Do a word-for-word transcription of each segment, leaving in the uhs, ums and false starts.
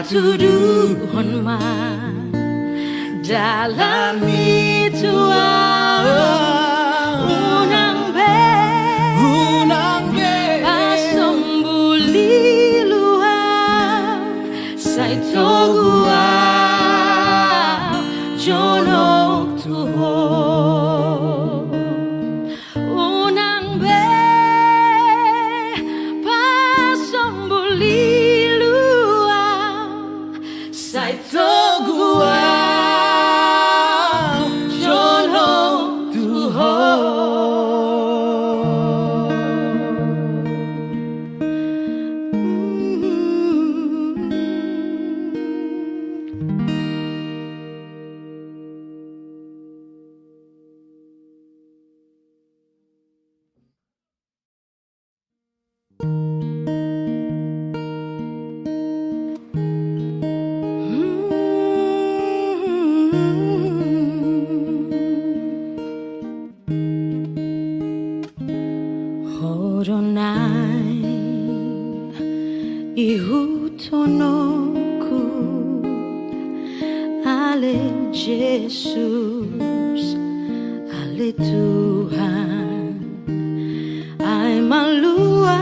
Tuduhon ma dalanmi tu ahu. Unang be, unang be pasombulilu ahu, sai togu ahu jonok tu ho. Unang be pasombulilu ahu, sai togu ahu jonok tu ho. Ho do naeng ihuthononku, ale Jesus, ale Tuhan. Ai malua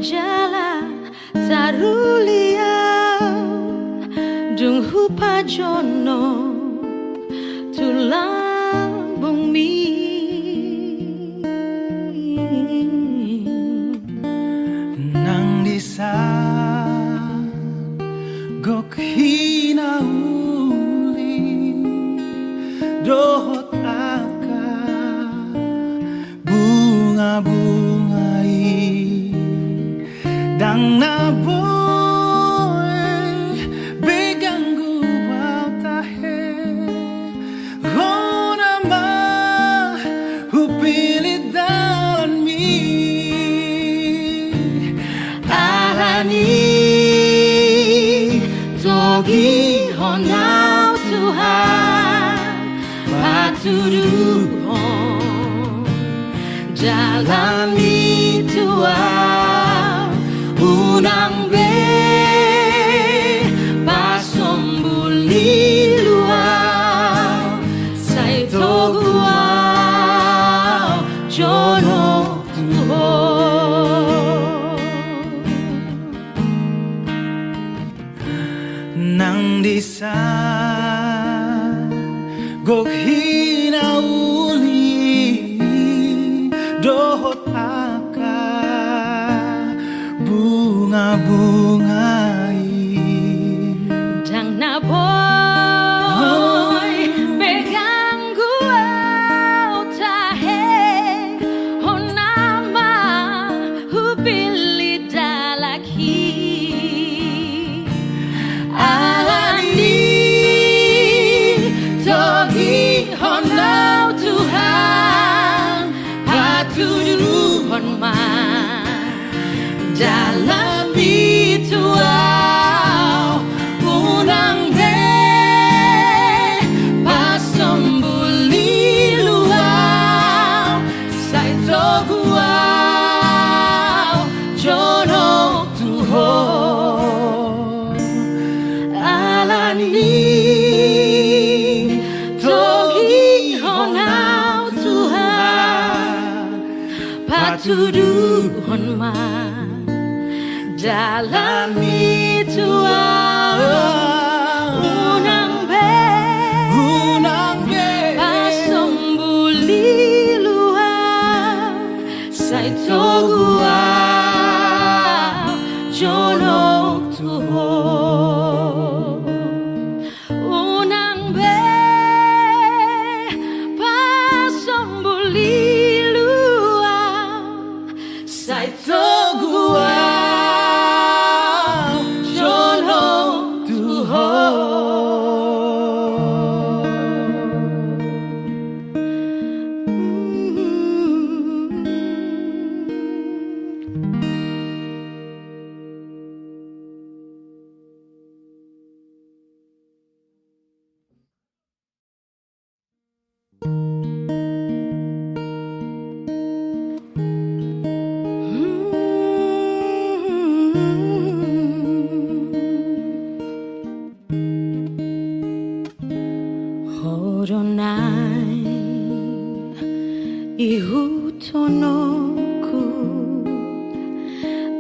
jala taruli ahu, dung hupajonok tu lambungmi. Nang disa gok hinauli dohot angka bunga-bunga i, ndang na boi be ganggu ahu tahe. Hona ma hupillit dalanmi. Alani togihon ahu Tuhan, patuduhon dalanmi tu ahu. Unang be pasombulilu ahu, sai togu ahu jonok tu ho. Nang disa gok hinauli dohot angka bunga-bunga i, ndang na boi be ganggu ahu tahe. Hona ma hupillit dalanhi. Alani togihon ahu Tuhan, patuduhon ma dalanmi tu ahu. Unang be pasombulilu ahu, sai togu ahu jonok tu ho. Alani togihon ahu Tuhan, patuduhon ma dalanmi tu ahu. Unang be, unang be pasombulilu ahu, sai togu ahu jonok tu ho. Unang be pasombulilu ahu, sai togu ahu jonok tu ho.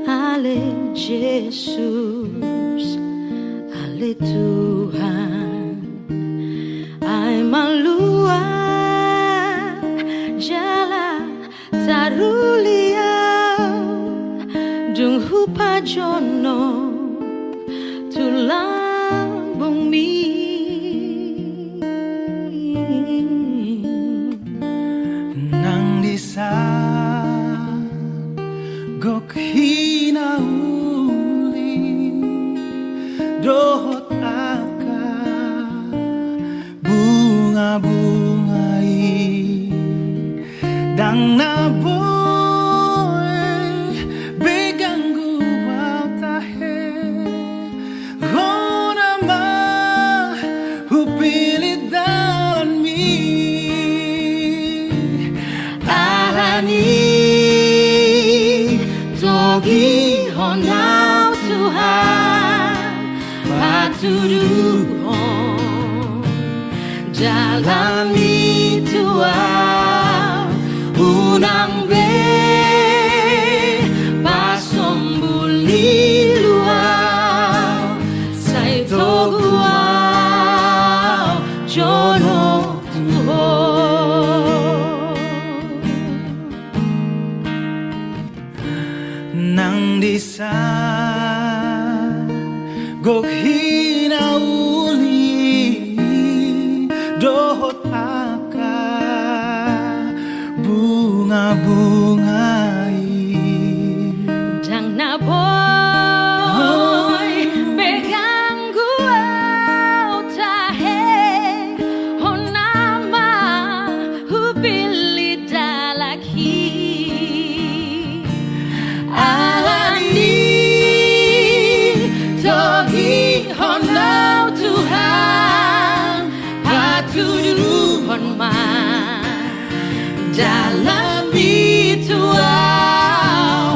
Ale Jesus, ale Tuhan, ai malua jala taruli au, dung hupajonok tu lambungmi. Nang di san gok hinauli dohot angka bunga-bunga i, ndang na boi be ganggu au tahe, hona ma hupillit dalanmi. Alani togihon au Tuhan, patuduhon dalanmi tu au, unang be pasombul ni lua au, sai togu au jonok tu Ho. Nang di san gok hinauli dohot angka bunga-bunga i, ndang na boi be ganggu au tahe, hona ma hupillit dalanhi. Alani togihon au Tuhan, patuduhon ma dalanmi tu au,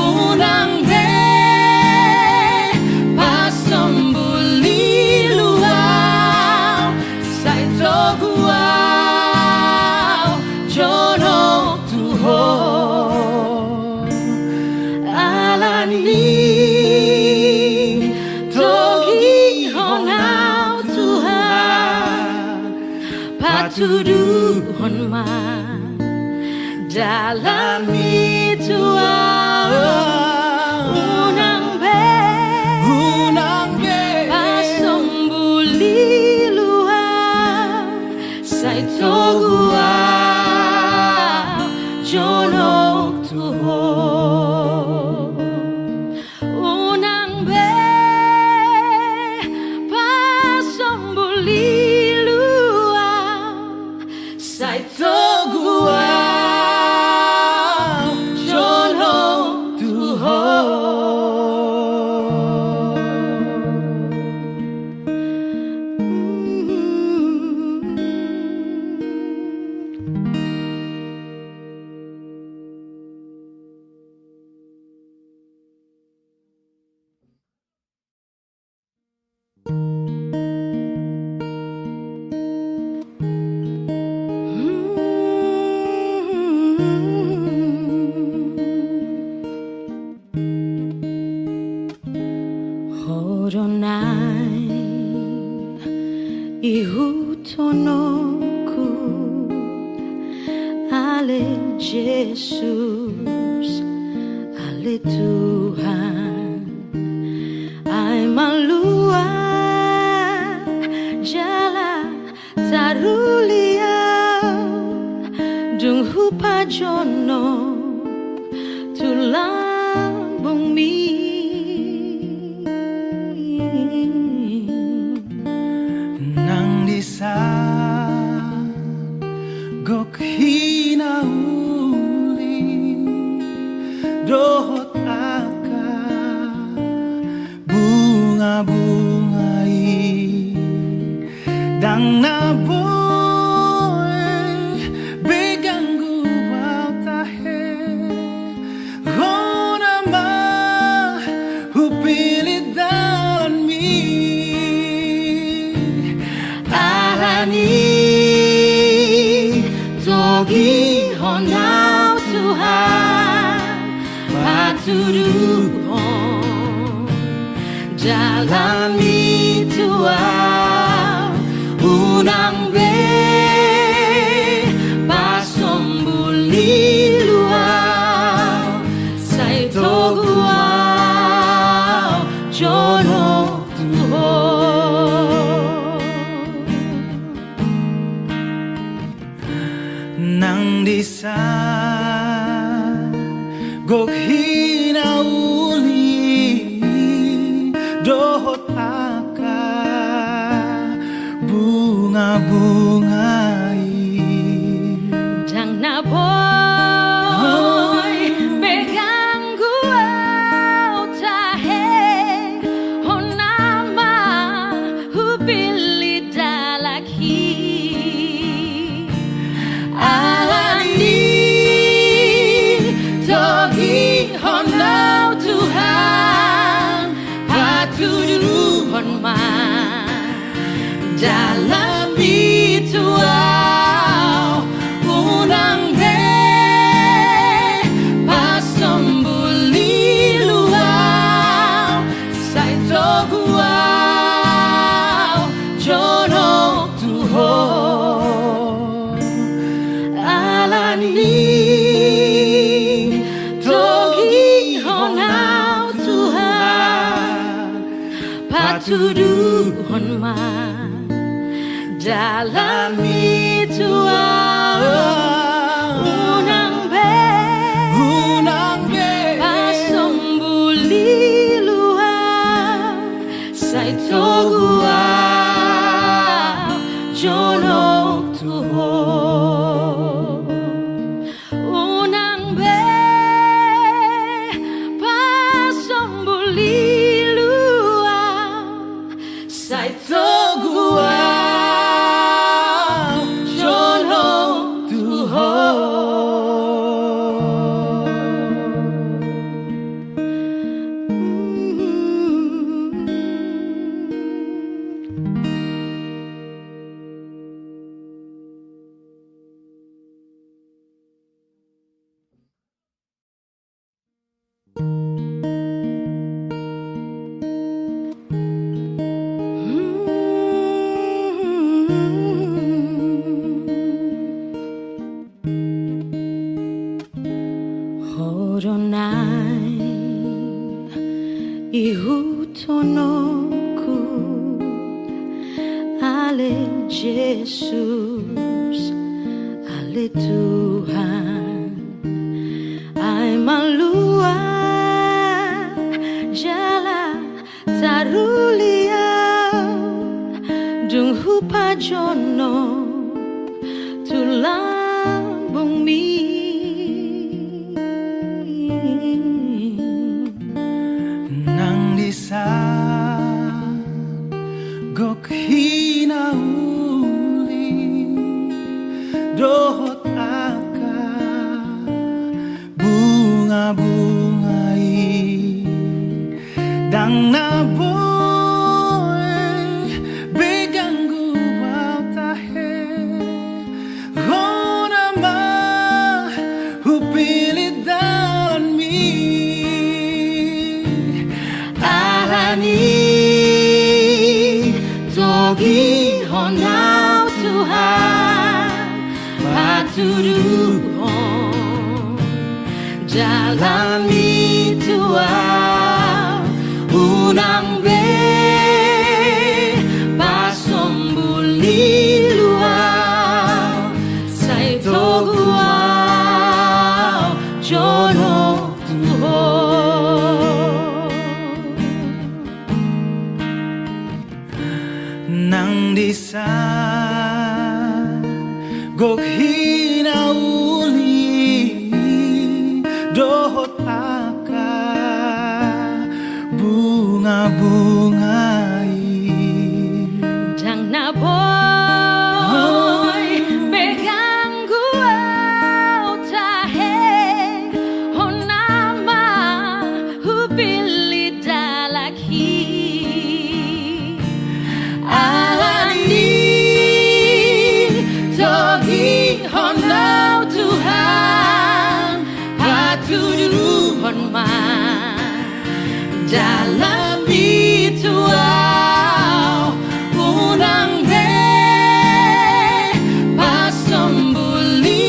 unang be pasombul ni lua au, sai togu au jonok tu Ho. Alani togihon au Tuhan, patuduhon ma dalanmi tu au, unang be, unang be pasombul ni lua au, sai togu au jonok tu Ho. Unang be pasombul ni lua au, sai togu au jonok tu Ho. Ho do naeng ihuthononku, ale Jesus, ale Tuhan, ai malua jala taruli au, dung hupajonok tu lambungmi. Nang di san gok hinauli dohot angka bunga-bunga i, ndang na boi be ganggu au tahe, hona ma hupillit dalanmi. Alani togihon au Tuhan, patuduhon jalanmi tu ahu, unang be pasombul ilu ahu, sai togu ahu jonok tu Ho. Nang disa gok hinauli dohot angka bungabunga i, ndang na boi be ganggu ahu tahe, hona ma hupillit dalan i. Alani togihon ahu Tuhan, patuduhon ma dalanmi tu ahu, unang be pasombul ilu ahu, sai togu ahu jonok tu Ho. Alani togihon ahu Tuhan, patuduhon ma dalanmi tu ahu, unang be, unang be pasombul ilu ahu, sai togu ahu jonok tu Ho. Unang be pasombul ilu ahu, sai togu ahu jonok tu Ho. Ho do naeng ihuthononku, ale Jesus, ale Tuhan. Ai malua jala taruli ahu, dung hupajonok tu lambungmi. Nang disa gok hinauli dohot angka bungabunga i, ndang na boi be ganggu ahu tahe, hona ma hupillit dalanmi. Alani togihon ahu Tuhan, patuduhon jalanmi tu ahu, unang be pasombul ilu ahu, sai togu ahu jonok tu Ho. Nang disa gok hinauli dohot angka bungabunga i, ndang na boi be ganggu ahu tahe, hona ma hupillit dalan i. Alani togihon ahu Tuhan, patuduhon ma Dalan ni tu au, unang be pasombuli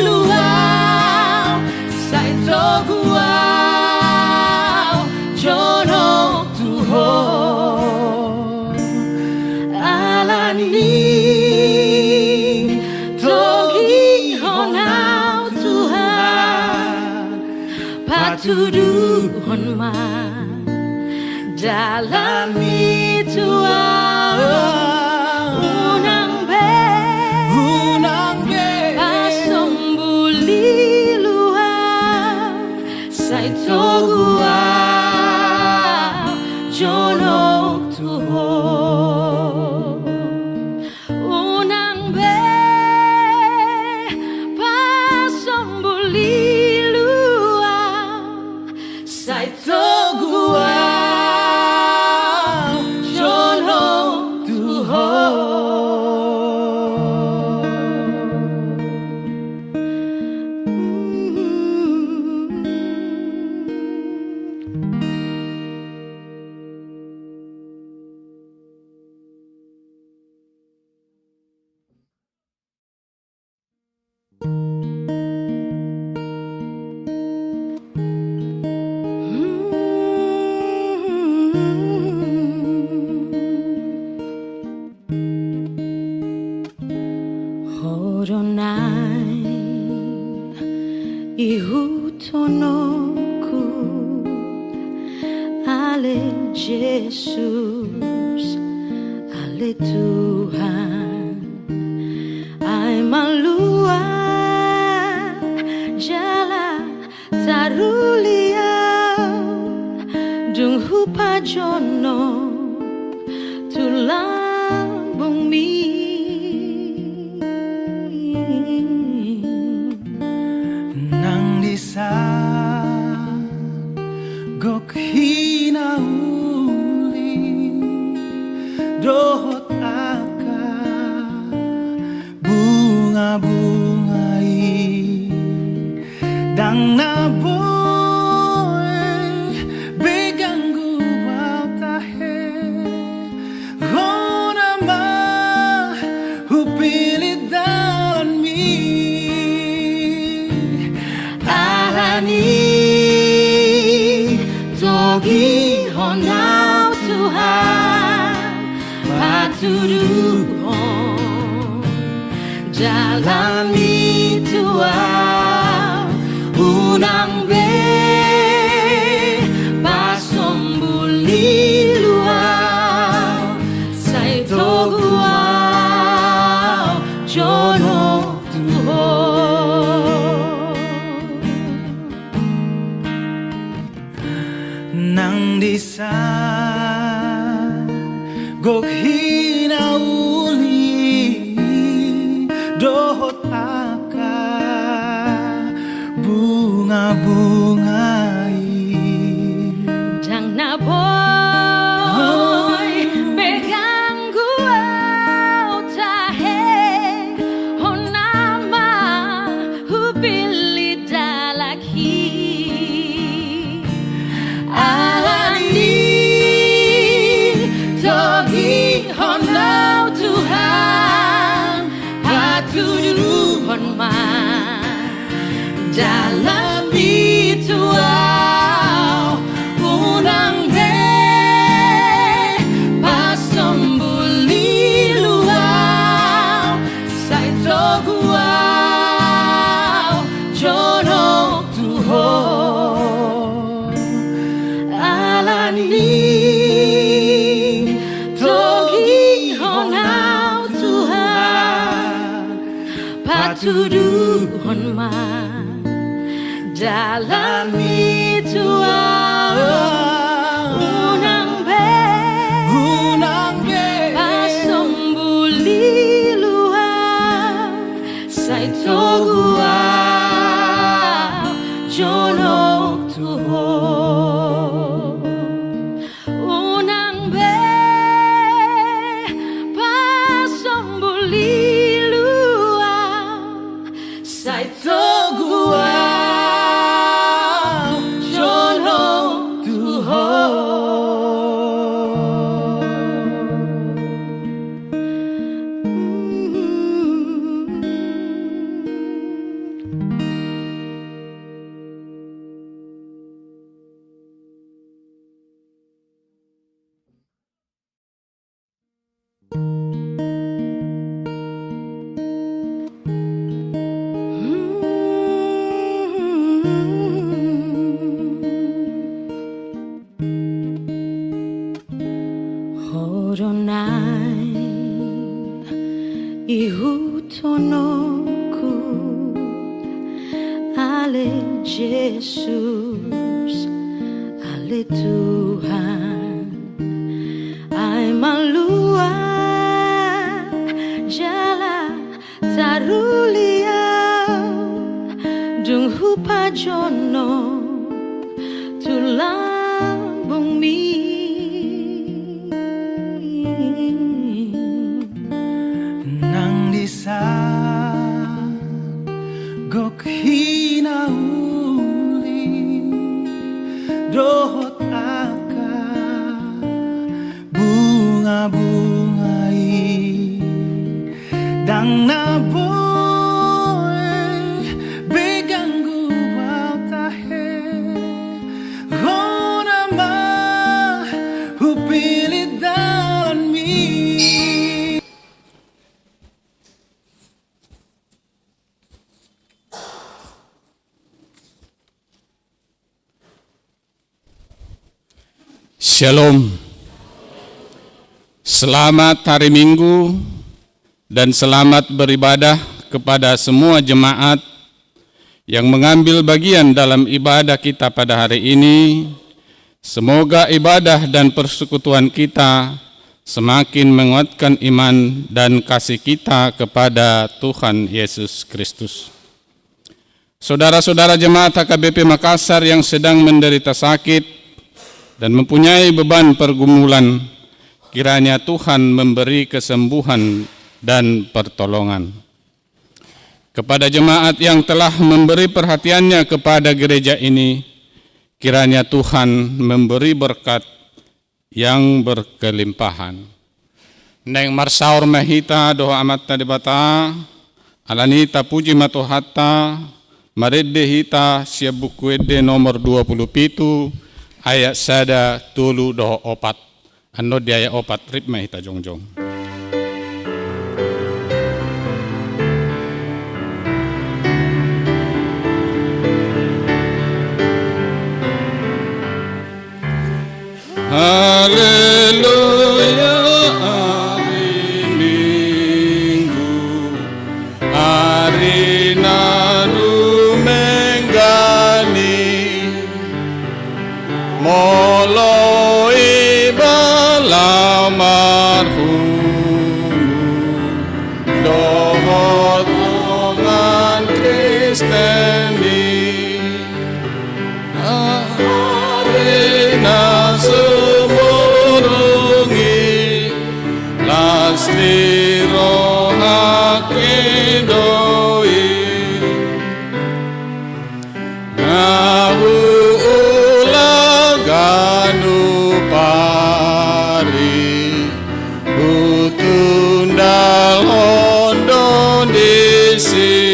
lu au, sai togu au jonok tu ho. Ala ni i togihon au Tuhan, patuduhon ma dalan ni tu au, unang be, unang be pasombuli lu au, sai togu au jonok tu ho. Unang be pasombuli lu au, sai togu au jonok tu ho. Ho do naeng ihuthononku, ale Jesus, ale Tuhan, ai malua jala taruli au dung hupajonok tu lambungmi. Nang disan gok hinauli dohot angka bungabunga i, ndang na boi be ganggu au tahe, hona ma hupillit dalanmi. Ala ni i togihon au Tuhan, patuduhon dalanmi tu au, unang be pasombuli lu au, sai togu au jonok tu ho. Nang disan gok hinauli dohot angka bungabunga i, ndang na boi be ganggu au tahe, hona ma hupillit dalanhi. Ala ni i togihon au Tuhan, patuduhon ma dalanmi tu au, unang be pasombuli lu au, sai togu au jonok tu ho. Ala ni i togihon au Tuhan, patuduhon ma dalanmi tu au, unang be, unang be pasombuli lu au, sai togu au jonok tu ho. Unang be pasombuli lu au, sai togu au Tononku, ale Jesus, ale Tuhan, ai malua jala taruli au, dung hupajonok tu lambungmi. Nang dison gok hinauli dohot angka bunga-bunga i, ndang na boi be ganggu au tahe, hona ma hupillit dalanmi. Shalom. Selamat hari Minggu dan selamat beribadah kepada semua jemaat yang mengambil bagian dalam ibadah kita pada hari ini. Semoga ibadah dan persekutuan kita semakin menguatkan iman dan kasih kita kepada Tuhan Yesus Kristus. Saudara-saudara jemaat H K B P Makassar yang sedang menderita sakit dan mempunyai beban pergumulan, kiranya Tuhan memberi kesembuhan dan pertolongan. Kepada jemaat yang telah memberi perhatiannya kepada gereja ini, kiranya Tuhan memberi berkat yang berkelimpahan. Naeng marsaor ma hita dohot Amanta Debata, alani i tapuji ma Tuhanta, marende hita sian Buku Ende nomor dua puluh pitu, ayat sada, tolu dohot opat. Annon di ayat opat, rap ma hita jongjong. Haleluya, ari Minggu, ari na dumenggan i, molo iba laho marhungut dohot dongan Kristen i. Ari na sumurung i, las ni rohangki do i. Nga huula ganup ari, hutundalhon do disi.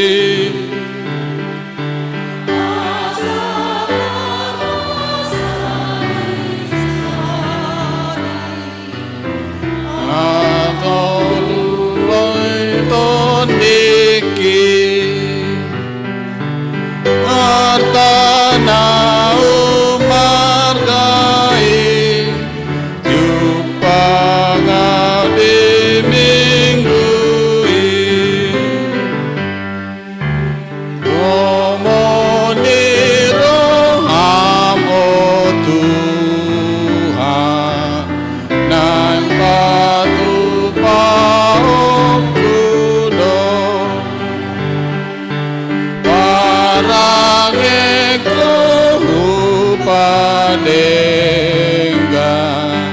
Atau luhut tondingki, arta na ummarga i, jumpang au di Minggu i. Lomo ni roham, o Tuhan, naeng patupahonku do. Parangengku hupadenggan,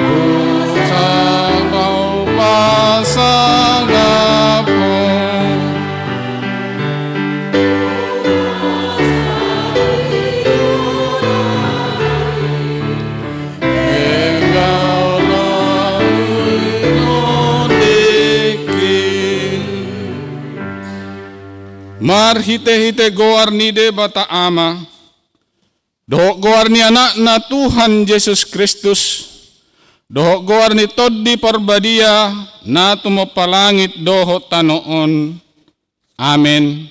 husangap pasangaphon. Marhitehite goar ni Debata Ama, dohot goar ni Anakna Tuhan Jesus Kristus, dohot goar ni Tondi Parbadia, na tumompa langit dohot tano on. Amen.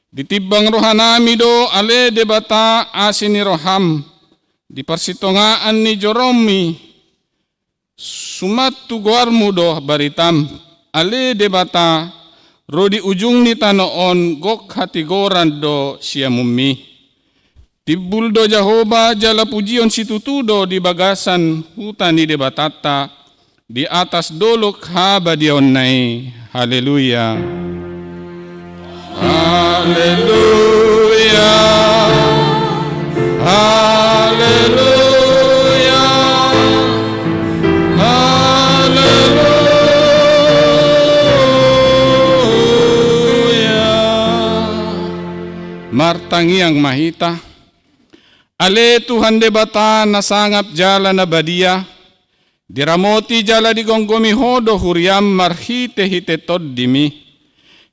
Ditimbang rohanami do, ale Debata, asi ni roham, di parsitongaan ni joromi, suman tu goarmu do baritam, ale Debata, Ro di ujung ni tano on gok hatigoran do siamunmi. Timbul do Jahowa jala pujion situtu do di bagasan huta ni Debatanta, di atas dolok habadiaonna i. Haleluya. Haleluya. Haleluya. Haleluya. Martangiang ma hita. Ale Tuhan Debata na sangap jala na badia, diramoti jala digomgomi Ho do huriaM marhitehite TondiMi.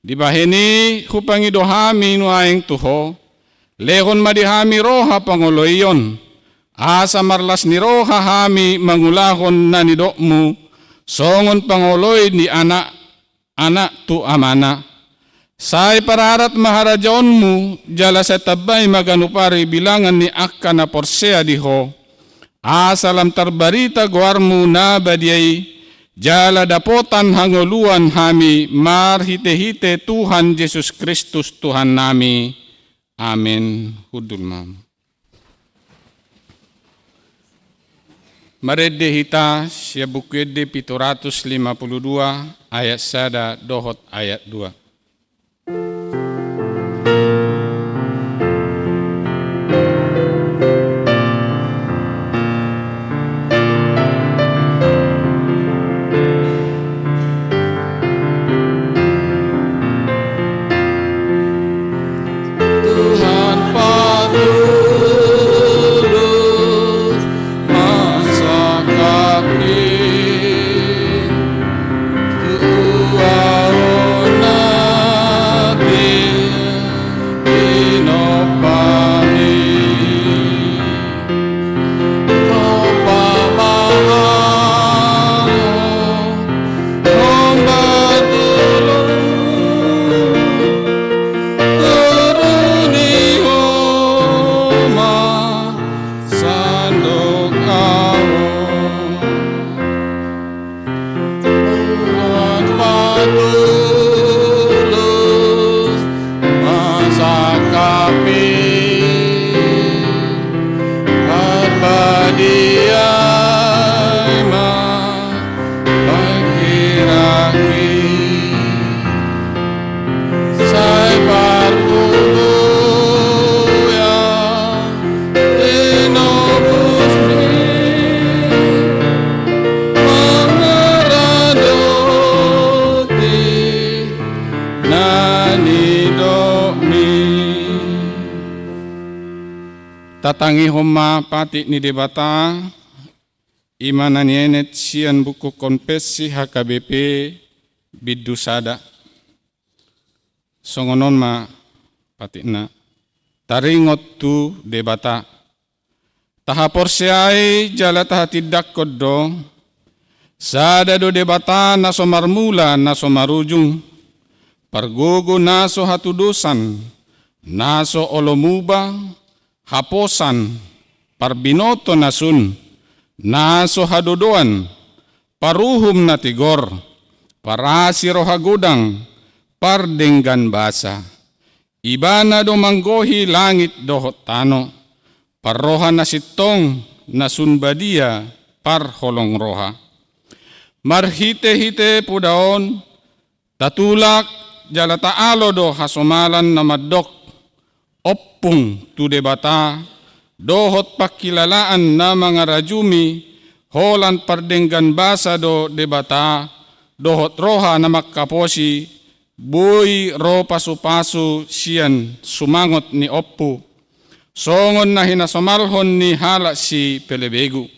Dibahen i hupangido hami nuaeng tu Ho, lehon ma di hami roha pangoloion, asa marlas ni roha hami mangulahon na nidokMu, songon pangoloi ni anak, anak tu amana. Sai pararat ma harajaonMu, jala sai tambai ma ganup ari bilangan ni angka na porsea di Ho. Asa lam tarbarita goarMu na badia i, jala dapotan hangoluan hami marhitehite Tuhan Jesus Kristus Tuhannami. Amen. Hundul ma. Marende hita sian Buku Ende pitu ratus lima puluh dua, ayat sada dohot ayat dua. Tuhan patulus, masa kapi, tu ahu na pinompami. Patulus, masa kapi, parbadiai ma pangkiraki. Sai parpuluya tinobusmi mangaradoti na nidokmi. Tatangihon ma patik ni Debata, i ma na nienet sian buku Konfessi H K B P bindu sada. Songon on ma patikna. Taringot tu Debata. Tahaporseai jala tahatindangkon do, sada do Debata na so marmula na so marujung, pargogo na so hatudosan, na so olo muba, haposan, parbinoto na sun, na so hadodoan, paruhum na tigor, parasi roha godang, pardenggan basa. Ibana do manggohi langit dohot tano, parroha na sintong, na sun badia, parholong roha. Marhitehite poda on, tatulak jala taalo do hasomalan na mandok, ompung tu Debata, dohot pangkilalaan na mangarajumi, holan pardenggan basa do Debata, dohot roha na mangkaposi, boi ro pasupasu sian sumangot ni ompu. Songon na hinasomalhon ni halak sipelebegu.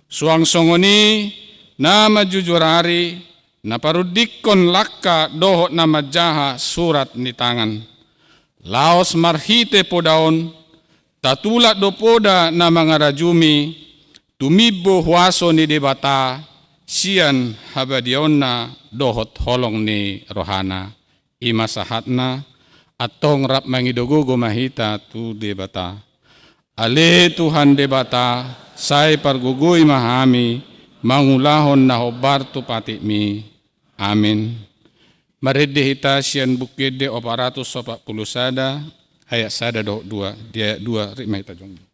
Suang songon i na manjujur ari, na parundingkon langka dohot na manjaha surat ni tangan. Laos marhite poda on, tatulak do poda na mangarajumi, tumimbo huaso ni Debata, sian habadiaonna dohot holong ni rohana. I ma sahatna, antong rap mangido gogo ma hita tu Debata. Ale Tuhan Debata, sai pargogoi ma hami, mangulahon na hombar tu patikmi. Amin. Marende hita sian Buku Ende opat ratus opat pulu sada, ayat sada dohot dua. Di ayat dua, rap ma hita jongjong.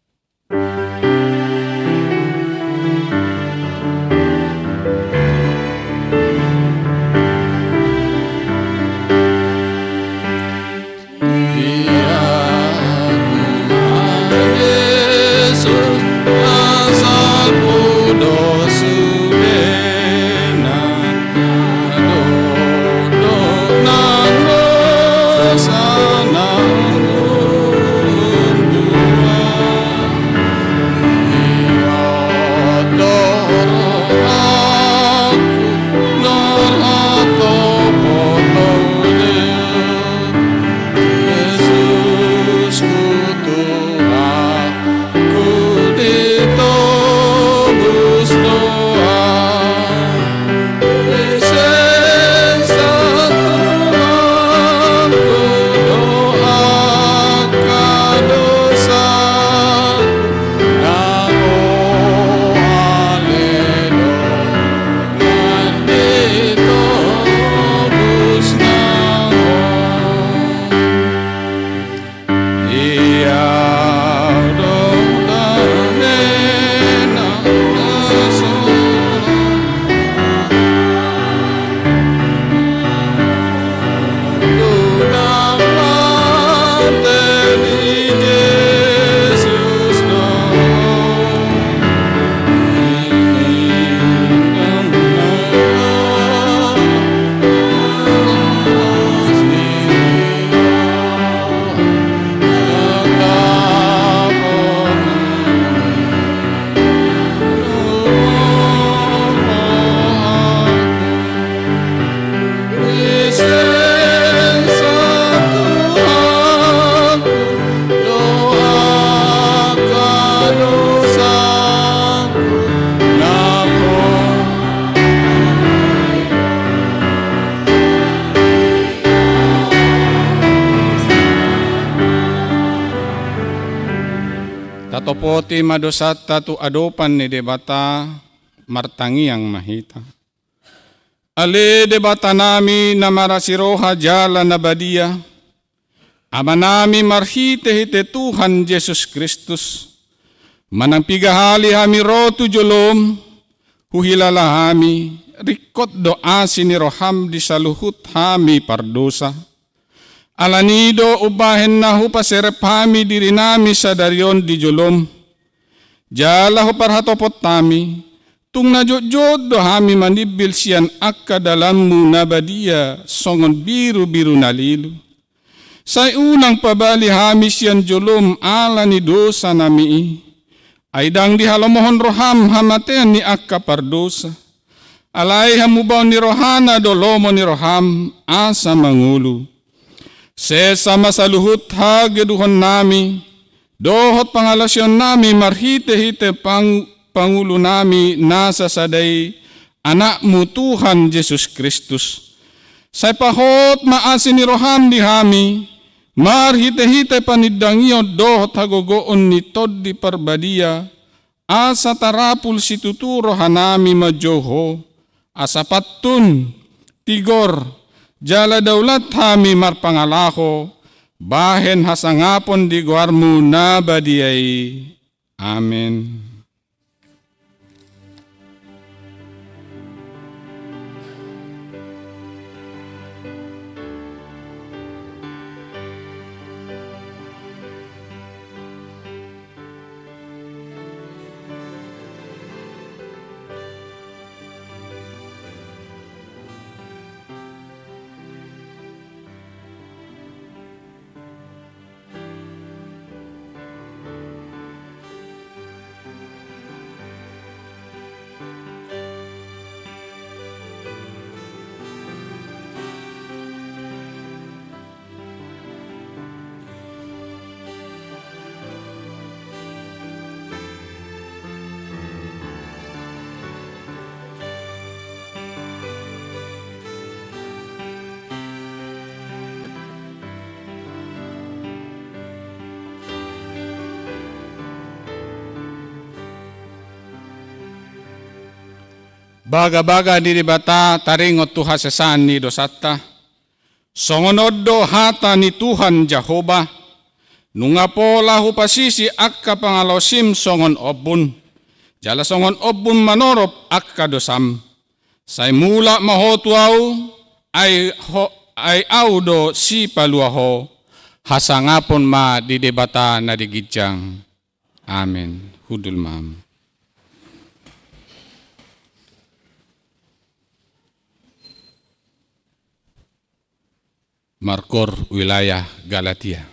Tatopoti ma dosanta tu adopan ni Debata, martangiang ma hita. Ale Debatanami na marasi roha jala na badia, Amanami marhitehite Tuhan Jesus Kristus, manang piga hali hami ro tu jolom, huhilala hami, ringkot do asi ni roham di saluhut hami pardosa. Alani do umbahen na hupaserep hami dirinami sadari on di jolom, jala huparhatopot hami, tung na jotjot do hami manimbil sian angka dalanmu na badia songon birubiru na lilu. Sai unang pabali hami sian jolom ala ni dosanami i. Ai ndang dihalomohon roham hamatean ni angka pardosa. Alai hamubaon ni rohana do lomo ni roham asa mangolu. Sesa ma saluhut hageduhonnami, dohot pangalaosionnami marhitehite pang-, pangulunami na sasada i, Anakmu Tuhan Jesus Kristus. Sai pahot ma asi ni roham di hami, marhitehite panindangion dohot hagogoon ni Tondi Parbadia, asa tarapul situtu rohanami manjou Ho, asa pantun, tigor, jala daulat hami marpangalaho, bahen hasangapon di goarmu na badia i. Amen. Bagabaga ni Debata taringot tu hasesaan ni dosanta. Songon on do hata ni Tuhan Jahowa: Nunga pola hupasisi angka pangalaosim songon ombun, jala songon ombun manorop angka dosam. Sai mulak ma ho tu Ahu, ai ho, ai Ahu do Sipalua ho. Hasangapon ma di Debata na di ginjang. Amen. Hundul ma. Markor wilayah Galatia.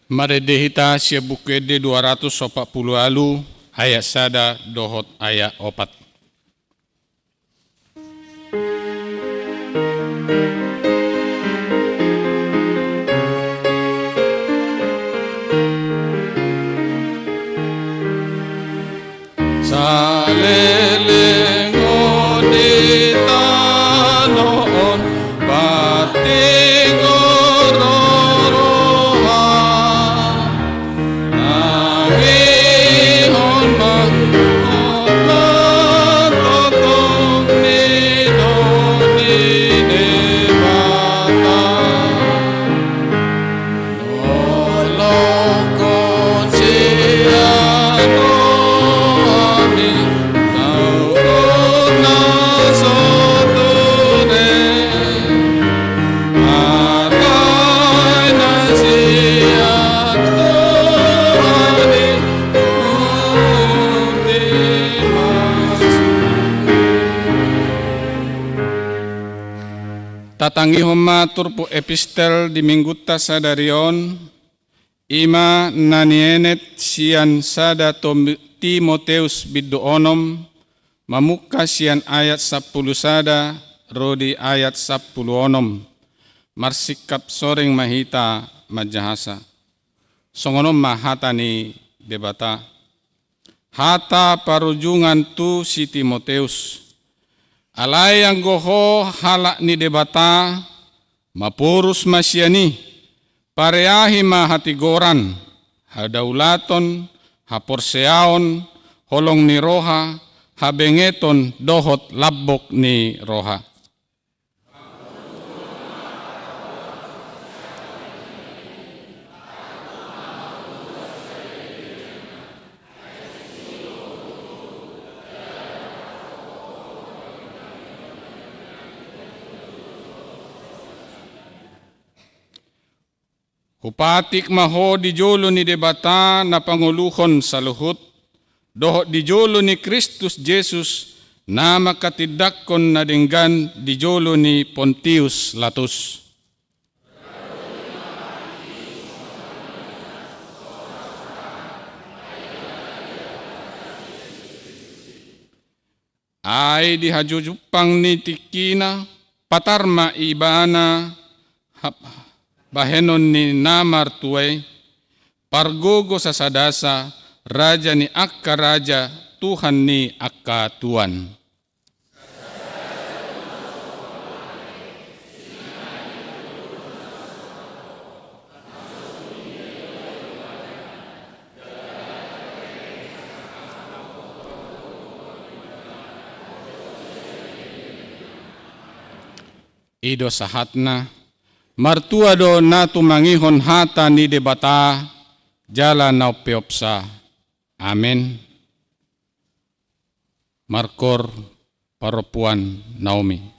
Marende hita sian Buku Ende dua ratus opat pulu ualu, ayat sada dohot ayat opat. Saleleng on di tano on, patingor roha. Nangihon ma, martongtong ni do ni Debata. Nolongkon sian rohami, na ungkut na so ture, agai na sian Tuhan i, undi masuk. Tatangihon ma turpuk epistel di minggunta sadari on, i ma na nienet sian sada Tom-, Timoteus bindu onom, mamungka sian ayat sampulu sada ro di ayat sampulu onom. Marsingkap soring ma hita manjahasa. Songon on ma hata ni Debata. Hata parujungan tu si Timoteus. Alai anggo ho halak ni Debata, maporus ma sian i, pareahi ma hatigoran, hadaulaton, haporseaon, holong ni roha, habengeton dohot lambok ni roha. Hupatik ma ho di jolo ni Debata na pangoluhon saluhut, dohot di jolo ni Kristus Jesus, na manghatindanghon na denggan di jolo ni Pontius Latus. Ai di hajujumpang ni tingkina, patar ma ibana hap-, bahenon ni na martua i, pargogo sasadasa, Raja ni angka raja, Tuhan ni angka tuan. I do sahatna, martua do na tumangihon hata ni Debata, jala na umpeopsa. Amen. Markoor parompuan Naomi.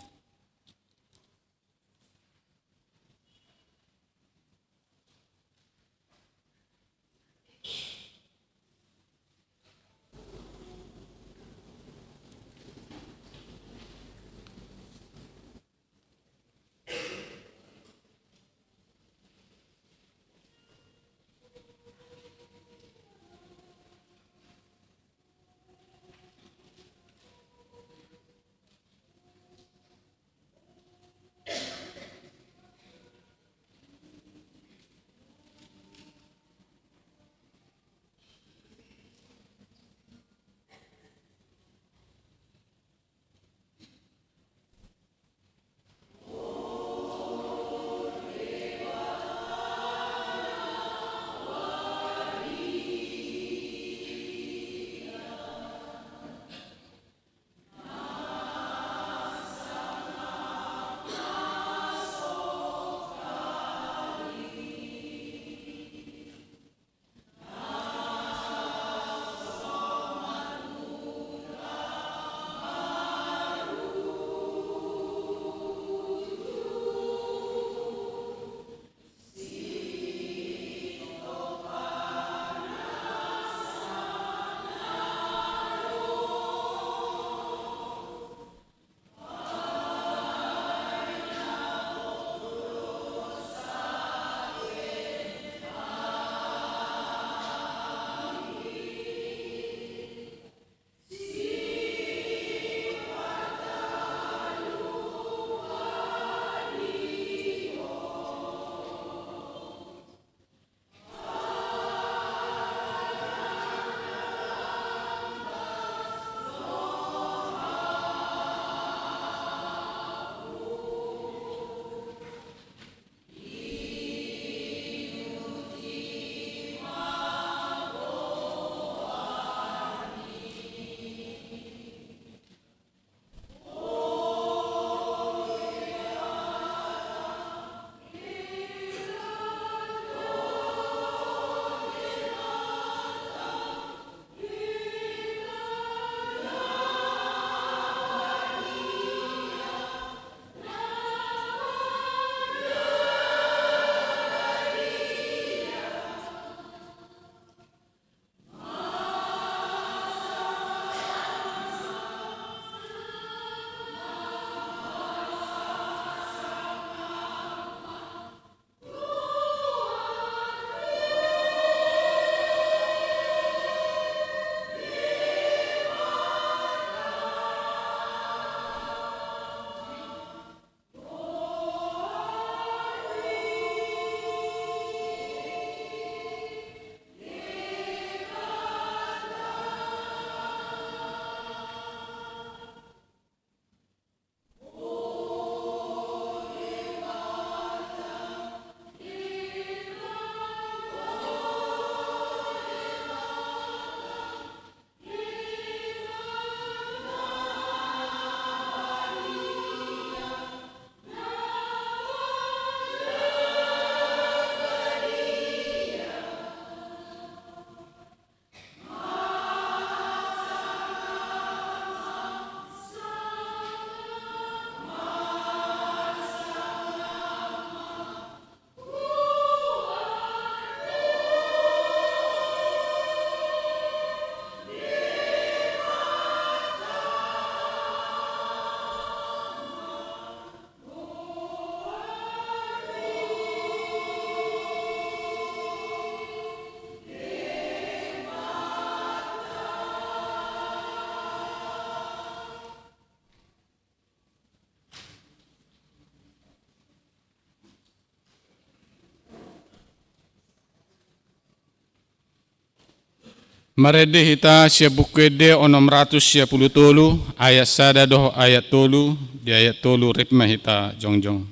Marende hita sian Buku Ende onom ratus sia pulu tolu, ayat sada dohot ayat tolu, di ayat tolu rap ma hita jongjong.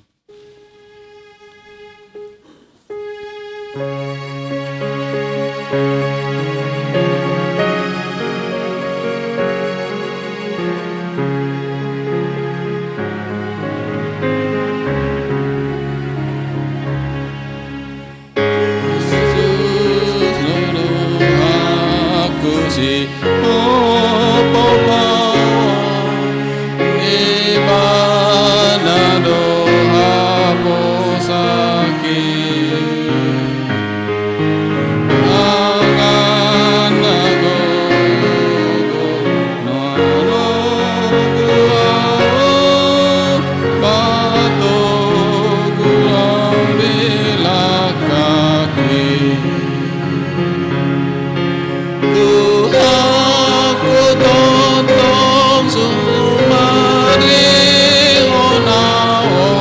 Tuhanku, tongtong sumarihon ahu,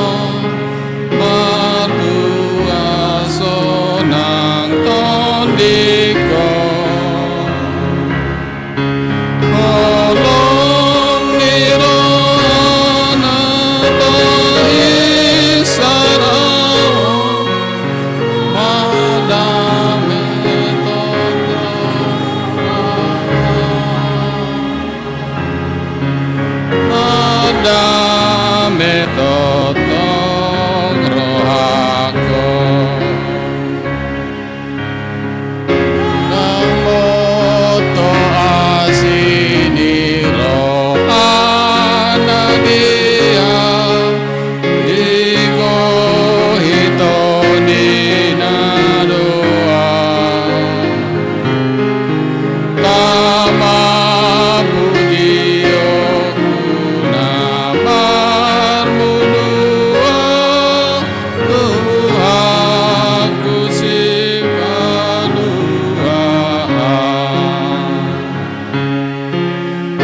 martua sonang tondingku. Holong ni rohana pahinsarahon, madame tongtong, madame tongtong rohangku. Namoto asi ni rohana dia, digohi Tondi na dua. Tama pugionku na marmudua, Tuhanku Sipaluahan.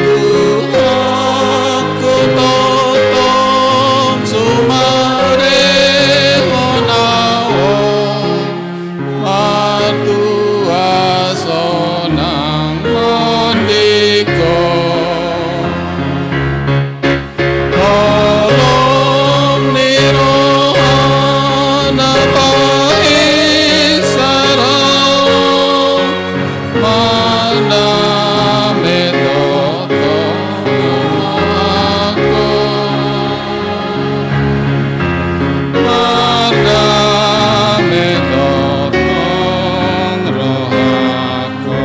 Tuhanku, tongtong sumarihon ahu, martua sonang tondingku. Holong ni rohana pahinsarahon, madame tongtong rohangku. Madame tongtong rohangku.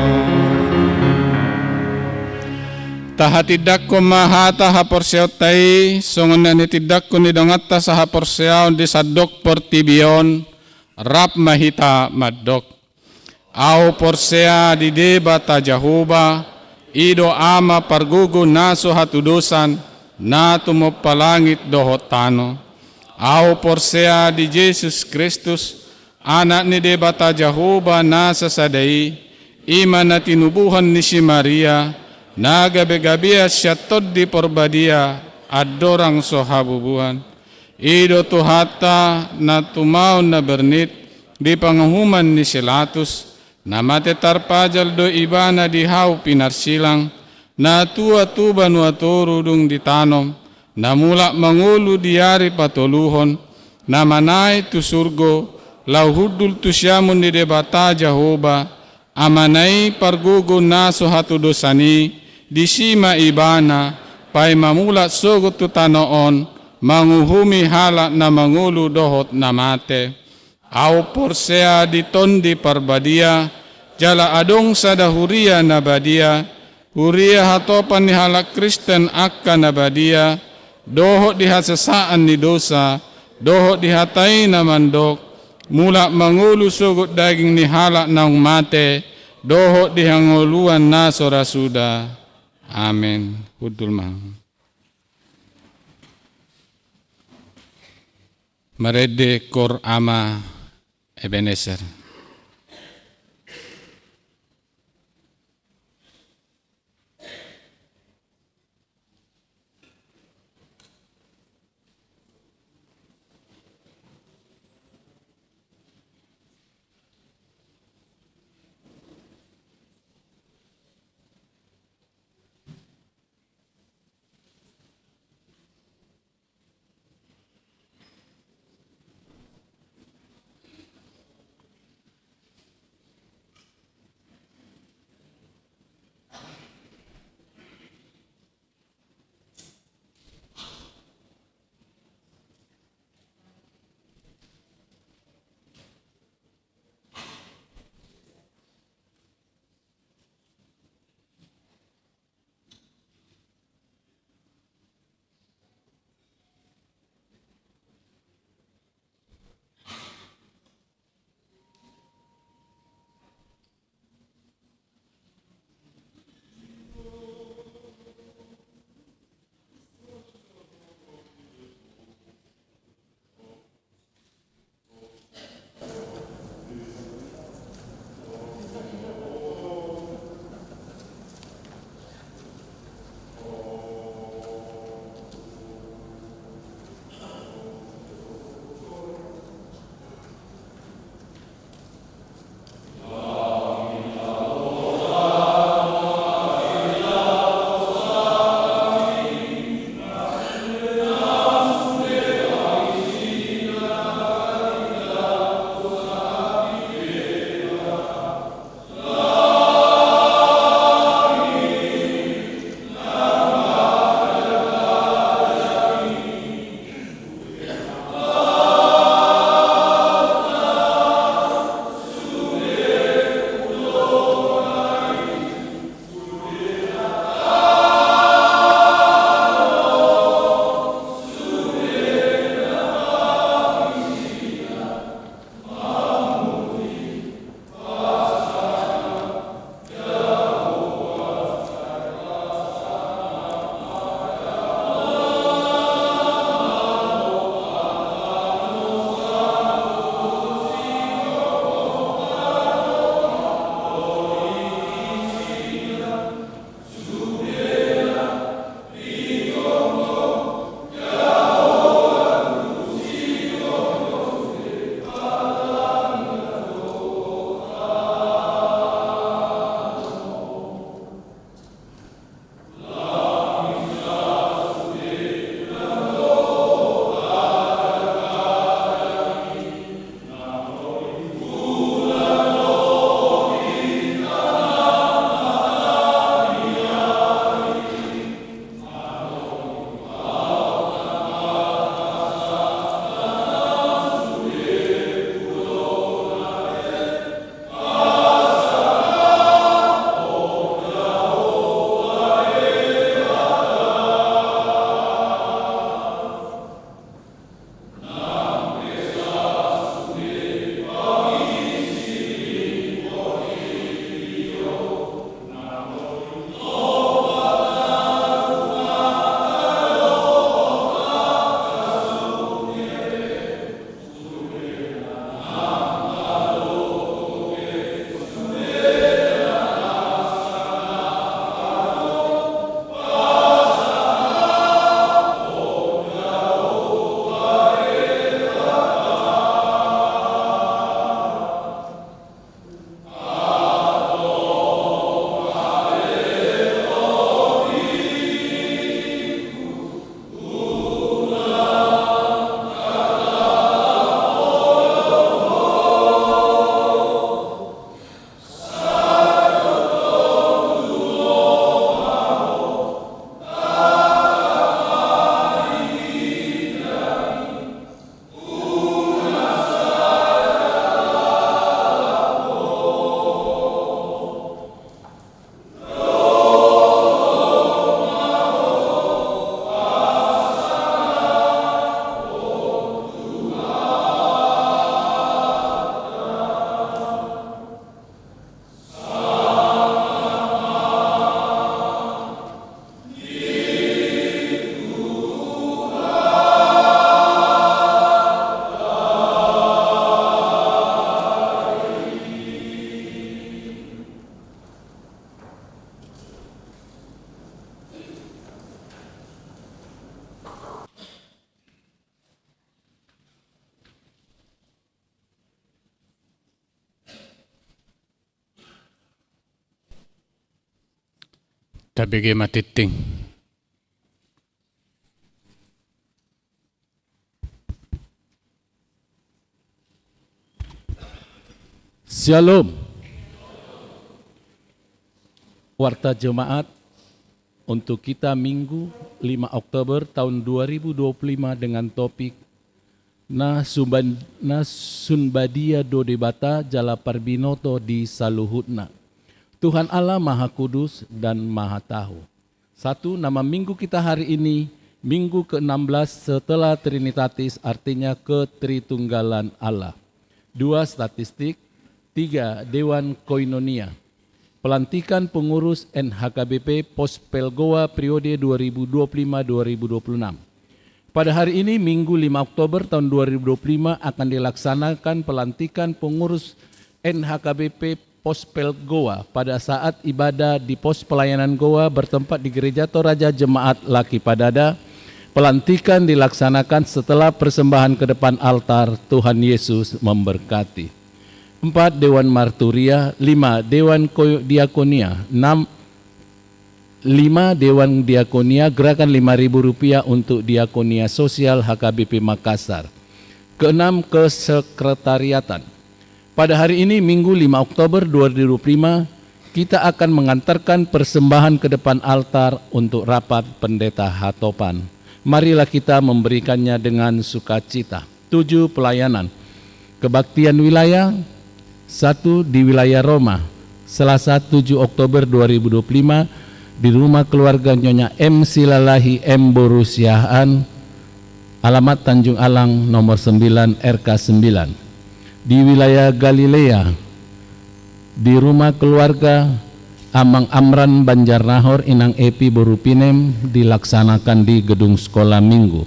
Tahatindangkon ma hata haporseaonta i, songon na nitindangkon ni donganta sahaporseaon di sandok portibi on, rap ma hita mandok. Ahu porsea di Debata Jahowa, i do Ama pargogo na so hatudosan, na tumompa langit dohot tano. Ahu porsea di Jesus Kristus, Anak ni Debata Jahowa na sasada i, i ma na tinubuhon ni si Maria, na gabegabean sian Tondi Parbadia, andorang so habubuhan. I do Tuhanta na tumaon na bernit di panguhuman ni si Latus, na mate tarpajal do Ibana di hau pinarsilang, na tua tu banua toru dung ditanom, na mulak mangolu di ari patoluhon, na manaek tu surgo, laho hundul tu siamun ni Debata Jahowa, Amana i pargogo na so hatudosan i, disi ma Ibana, paima mulak sogot tu tano on, manguhumi halak na mangolu dohot na mate. Ahu porsea di Tondi Parbadia, jala adong sada huria na badia, huria hatopan ni halak Kristen angka na badia, dohot di hasesaan ni dosa, dohot di hata i na mandok, mulak mangolu sogot daging ni halak naung mate, dohot di hangoluan na so ra suda. Amen. Hundul ma. Marende Kor Ama Ebenezer. Tabege ma tingting. Syalom. Warta Jemaat untuk kita Minggu lima Oktober tahun dua ribu dua puluh lima dengan topik Na sumban-, na sun badia do Debata jala parbinoto di saluhutna. Tuhan Allah Maha Kudus dan Maha Tahu. Satu, nama minggu kita hari ini, minggu keenam belas setelah Trinitatis, artinya Ketritunggalan Allah. Dua, statistik. Tiga, Dewan Koinonia. Pelantikan pengurus N H K B P Pos Pelgoa periode dua ribu dua puluh lima dua ribu dua puluh enam. Pada hari ini, Minggu lima Oktober tahun dua ribu dua puluh lima, akan dilaksanakan pelantikan pengurus N H K B P Pos Pelgoa pada saat ibadah di Pos Pelayanan Goa bertempat di Gereja Toraja Jemaat Laki Padada. Pelantikan dilaksanakan setelah persembahan ke depan altar. Tuhan Yesus memberkati. Empat, Dewan Marturia. Lima, Dewan Ko-, Diakonia. Enam, lima, Dewan Diakonia, gerakan lima ribu rupiah untuk Diakonia Sosial H K B P Makassar. Keenam, kesekretariatan. Pada hari ini, Minggu lima Oktober dua ribu dua puluh lima, kita akan mengantarkan persembahan ke depan altar untuk rapat pendeta hatopan. Marilah kita memberikannya dengan sukacita. Tujuh, pelayanan. Kebaktian wilayah, satu, di wilayah Roma, Selasa tujuh Oktober dua ribu dua puluh lima, di rumah keluarga Nyonya M Silalahi M Boru Siahaan, alamat Tanjung Alang nomor sembilan R K sembilan. Di wilayah Galilea, di rumah keluarga Amang Amran Banjarnahor, Inang Epi Boru Pinem, dilaksanakan di Gedung Sekolah Minggu.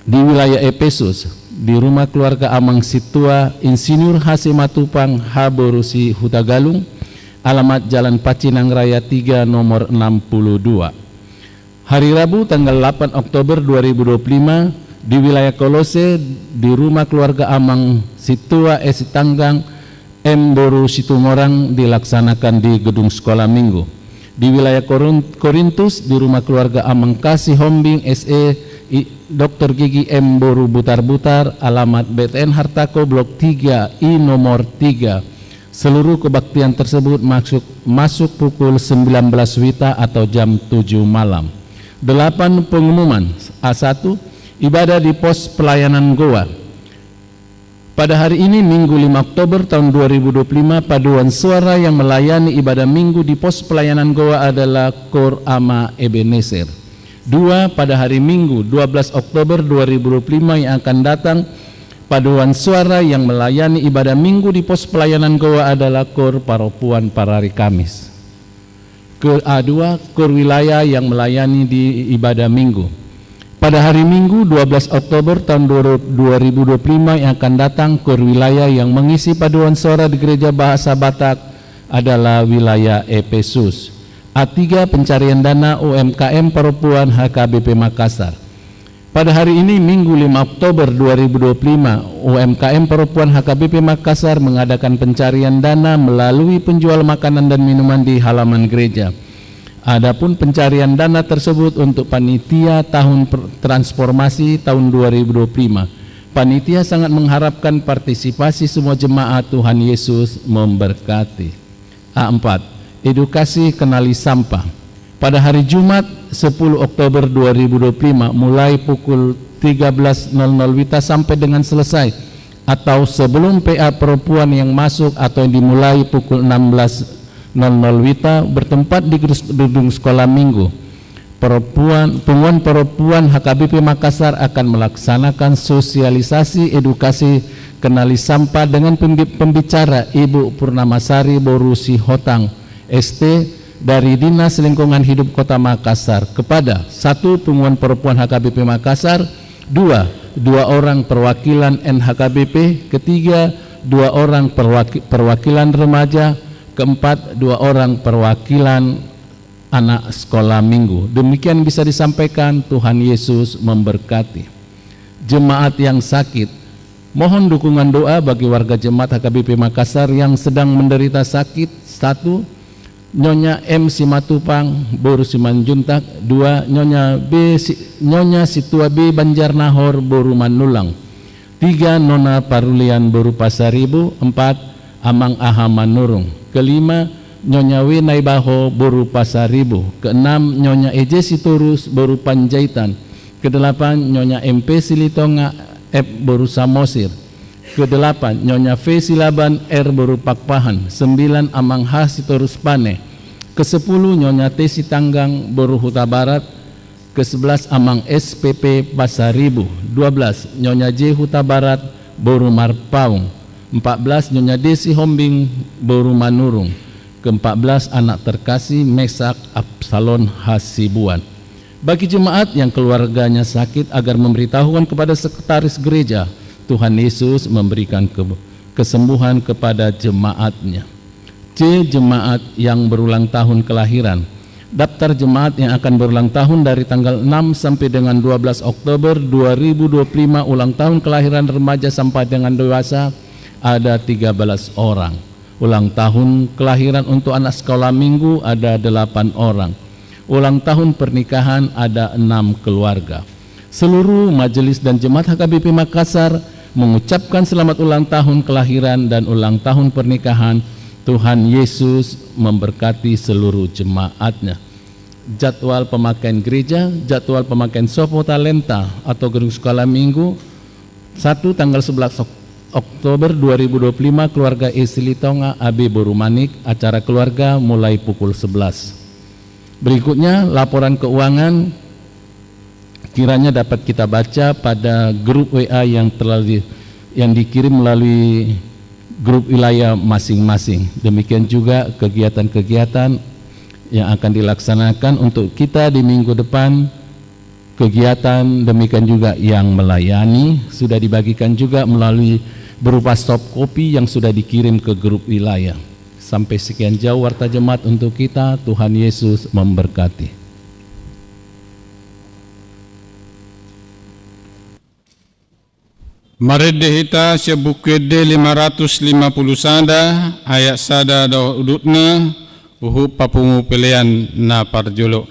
Di wilayah Epesus, di rumah keluarga Amang Sintua Insinyur H. Simatupang H. Boru Sihutagalung, alamat Jalan Pacinang Raya tiga nomor enam puluh dua. Hari Rabu, tanggal delapan Oktober dua ribu dua puluh lima, di wilayah Kolose, di rumah keluarga Amang Sintua S. Sitanggang M. Boru Situmorang, dilaksanakan di Gedung Sekolah Minggu. Di wilayah Korun-, Korintus, di rumah keluarga Amang Kasih Hombing S E, I-, Doktor Gigi M. Boru Butarbutar, alamat B T N Hartako, Blok tiga I nomor tiga. Seluruh kebaktian tersebut masuk, masuk pukul sembilan belas wita atau jam tujuh malam. Delapan, pengumuman. A satu, ibadah di pos pelayanan Goa. Pada hari ini, Minggu lima Oktober tahun dua ribu dua puluh lima, paduan suara yang melayani ibadah Minggu di pos pelayanan Goa adalah Kor Ama Ebenezer. Dua, pada hari Minggu dua belas Oktober dua ribu dua puluh lima yang akan datang, paduan suara yang melayani ibadah Minggu di pos pelayanan Goa adalah Kor Paropuan Parari Kamis. Ke-, A dua, Kor Wilayah yang melayani di ibadah Minggu. Pada hari Minggu dua belas Oktober tahun dua, dua ribu dua puluh lima yang akan datang, Kor Wilayah yang mengisi paduan suara di Gereja Bahasa Batak adalah wilayah Epesus. A tiga, pencarian dana U M K M Paropuan H K B P Makassar. Pada hari ini, Minggu lima Oktober dua ribu dua puluh lima, U M K M Paropuan H K B P Makassar mengadakan pencarian dana melalui penjual makanan dan minuman di halaman gereja. Adapun pencarian dana tersebut untuk panitia tahun per-, transformasi tahun dua ribu dua puluh lima. Panitia sangat mengharapkan partisipasi semua jemaat. Tuhan Yesus memberkati. A empat, edukasi kenali sampah. Pada hari Jumat, sepuluh Oktober dua ribu dua puluh lima, mulai pukul tiga belas nol nol wita sampai dengan selesai atau sebelum P A Paropuan yang masuk atau yang dimulai pukul enam belas nol nol wita, bertempat di gedus-, gedung sekolah minggu. Paropuan, Punguan Paropuan H K B P Makassar akan melaksanakan sosialisasi edukasi kenali sampah dengan pembi-, pembicara Ibu Purnamasari Boru Sihotang, S T, dari Dinas Lingkungan Hidup Kota Makassar kepada, satu, Punguan Paropuan H K B P Makassar, dua, dua orang perwakilan N H K B P, ketiga, dua orang perwaki-, perwakilan remaja, keempat, dua orang perwakilan anak sekolah minggu. Demikian bisa disampaikan, Tuhan Yesus memberkati. Jemaat yang sakit, mohon dukungan doa bagi warga jemaat H K B P Makassar yang sedang menderita sakit. Satu, Nyonya M Simatupang, boru Simanjuntak. Dua, Nyonya B Si-, Nyonya Situa B Banjarnahor, boru Manulang. Tiga, Nona Parulian, boru Pasaribu. Empat, Amang Aha Manurung. Kelima, Nyonya W Naibaho, boru Pasaribu. Keenam, Nyonya E J Sitorus, boru Panjaitan. Kedelapan, Nyonya M P Silitonga F, boru Samosir. Kedelapan, Nyonya V Silaban R, boru Pakpahan. Sembilan, Amang H Sitorus Pane. Kesepuluh, Nyonya T Sitanggang, boru Hutabarat. Kesebelas, Amang S P P Pasaribu. Dua belas, Nyonya J Hutabarat, boru Marpaung. Empat belas, Nyonya D Sihombing, boru Manurung. Keempat belas, anak terkasih Mesak Absalon Hasibuan. Bagi jemaat yang keluarganya sakit, agar memberitahukan kepada sekretaris gereja, Tuhan Yesus memberikan ke-, kesembuhan kepada jemaatnya. C, jemaat yang berulang tahun kelahiran. Daftar jemaat yang akan berulang tahun dari tanggal enam sampai dengan dua belas Oktober dua ribu dua puluh lima, ulang tahun kelahiran remaja sampai dengan dewasa, ada tiga belas orang. Ulang tahun kelahiran untuk anak sekolah minggu ada delapan orang. Ulang tahun pernikahan ada enam keluarga. Seluruh majelis dan jemaat H K B P Makassar mengucapkan selamat ulang tahun kelahiran dan ulang tahun pernikahan. Tuhan Yesus memberkati seluruh jemaatnya. Jadwal pemakaian gereja, jadwal pemakaian Sopo Talenta atau gedung sekolah minggu, satu, tanggal sebelas Ok-, Oktober dua ribu dua puluh lima, keluarga E Silitonga A B, boru Manik, acara keluarga mulai pukul sebelas. Berikutnya, laporan keuangan kiranya dapat kita baca pada grup W A yang terlalu di-, yang dikirim melalui grup wilayah masing-masing. Demikian juga kegiatan-kegiatan yang akan dilaksanakan untuk kita di minggu depan, kegiatan demikian juga yang melayani sudah dibagikan juga melalui berupa soft copy yang sudah dikirim ke grup wilayah. Sampai sekian jauh warta jemaat untuk kita. Tuhan Yesus memberkati. Marende hita sian Buku Ende lima ratus lima puluh sada, ayat sada dohot udutna, huhut papungu pelean na parjolo.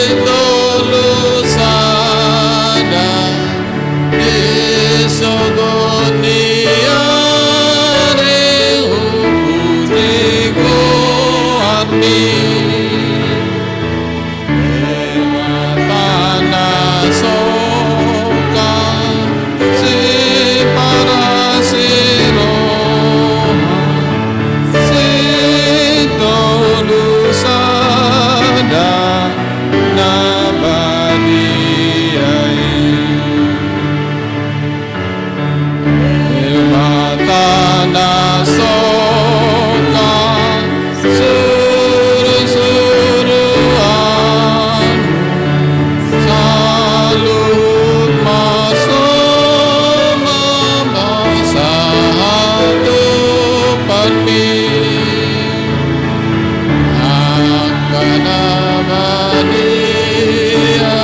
Sintolu sada, di sogot ni ari hupuji goarmi. Debata na songkan, siparas ni roha, sintolu sada na badia i. Debata na songkan, surusuruan, saluhut ma so mamasahat tu parmi. Angka na badia,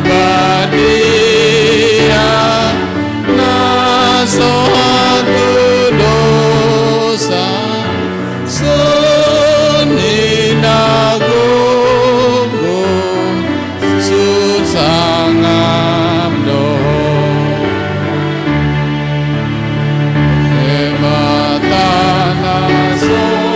Badia na sohot tu dosa, songon i na gogo, sut sangap do. Debata na sohot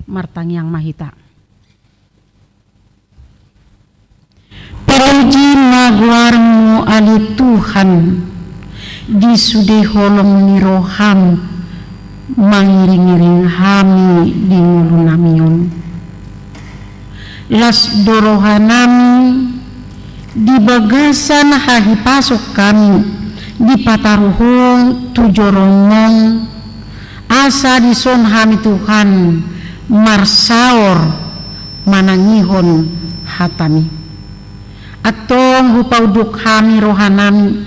Martangiang ma hita. Terpuji ma goarmu ale Tuhan, di sude holong ni roham mangiring-iring hami di ngolunami on. Las do rohanami di bagasan hahipason hami dipataruhon tu jorongmon, asa dison hami Tuhan marsaor manangihon hatami. Antong hupaunduk hami rohanami,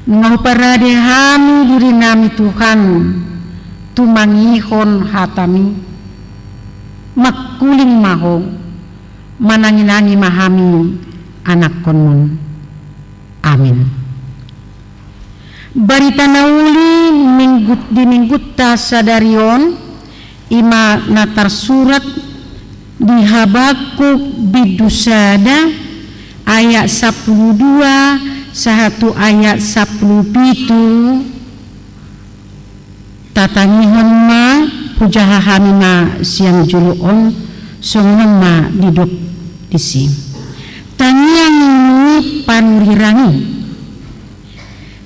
nunga huparade hami dirinami Tuhan, tumangihon hatami. Mangkuling ma Ho, manangi-nangi ma hami anakkonmon. Amin. Barita na uli minggu, di minggunta sadari on, i ma na tarsurat di Habakuk bindu sada ayat sampulu dua sahat tu ayat sampulu pitu. Tatangihon ma, hujaha hami ma sian jolo on, songon on ma didok disi. Tangiang ni panurirang i.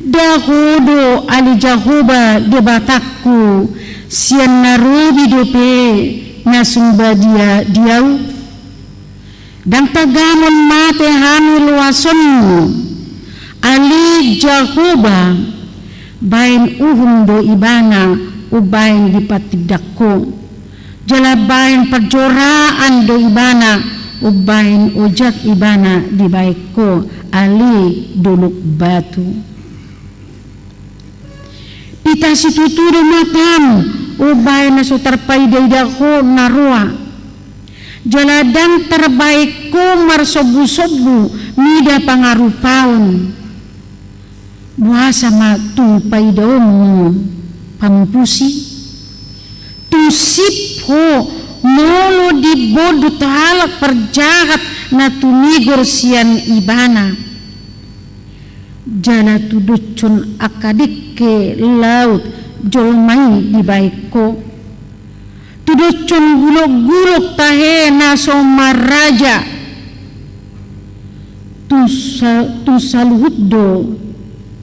Dao Ho do ale Jahowa Debatangku, sian na robi dope na sumbadia di ahu. Ndang tagamon mate hami loasonmu, ale Jahowa. Baen uhum do ibana umbaen di patindak Ho. Jala baen parjoraan do ibana, umbaen ojak ibana dibaen Ho, ale dolok batu. Pita situtu do matam, umbaen na so tarpaida-ida Ho na roa. Jala ndang tarbaen Ho marsombu-sombu mida pangarupaon. Boasa ma tung paidaonmu pamupusi? Tung sip Ho molo dibondut halak parjahat na tumigor sian ibana. Jala tudoshon angka dengke laut jolma i dibaen Ho. Tudoshon gulok-gulok tahe na so marraja. Tung sa-, tung saluhut do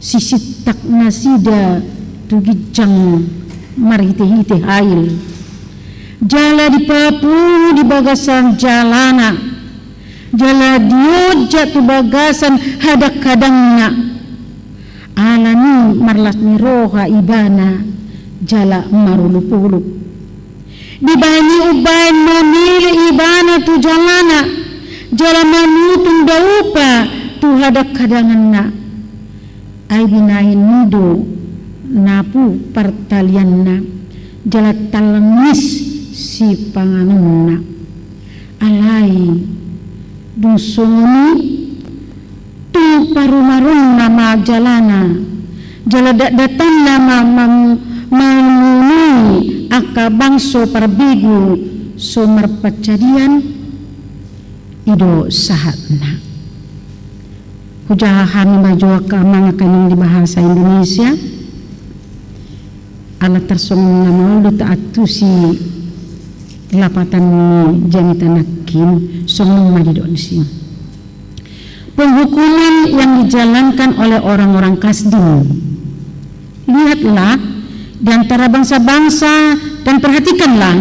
sisintak nasida tu ginjang marhite-hite hail. Jala dipapungu di bagasan jalana. Jala diojak tu bagasan hadang-hadangna. Alani i marlas ni roha ibana jala marolop-olop. Dibaen i umbaen mamili ibana tu jalana, jala mamutung daupa tu hadanghadanganna. Ai binahen ni do napu partalianna, jala tangis sipanganonna. Alai dung songon i, tung parumarumna ma jalana, jala dakdakanna ma, ma, mamunui angka bangso parbegu so marpansadian, i do sahatna. Hujaha hami ma jo angka amang angka inang di bahasa Indonesia. Ala tarsongon na maol do taantusi lapatan ni jamita nangkin, songon on ma didok disi. Penghukuman yang dijalankan oleh orang-orang Kasdim. Lihatlah di antara bangsa-bangsa dan perhatikanlah.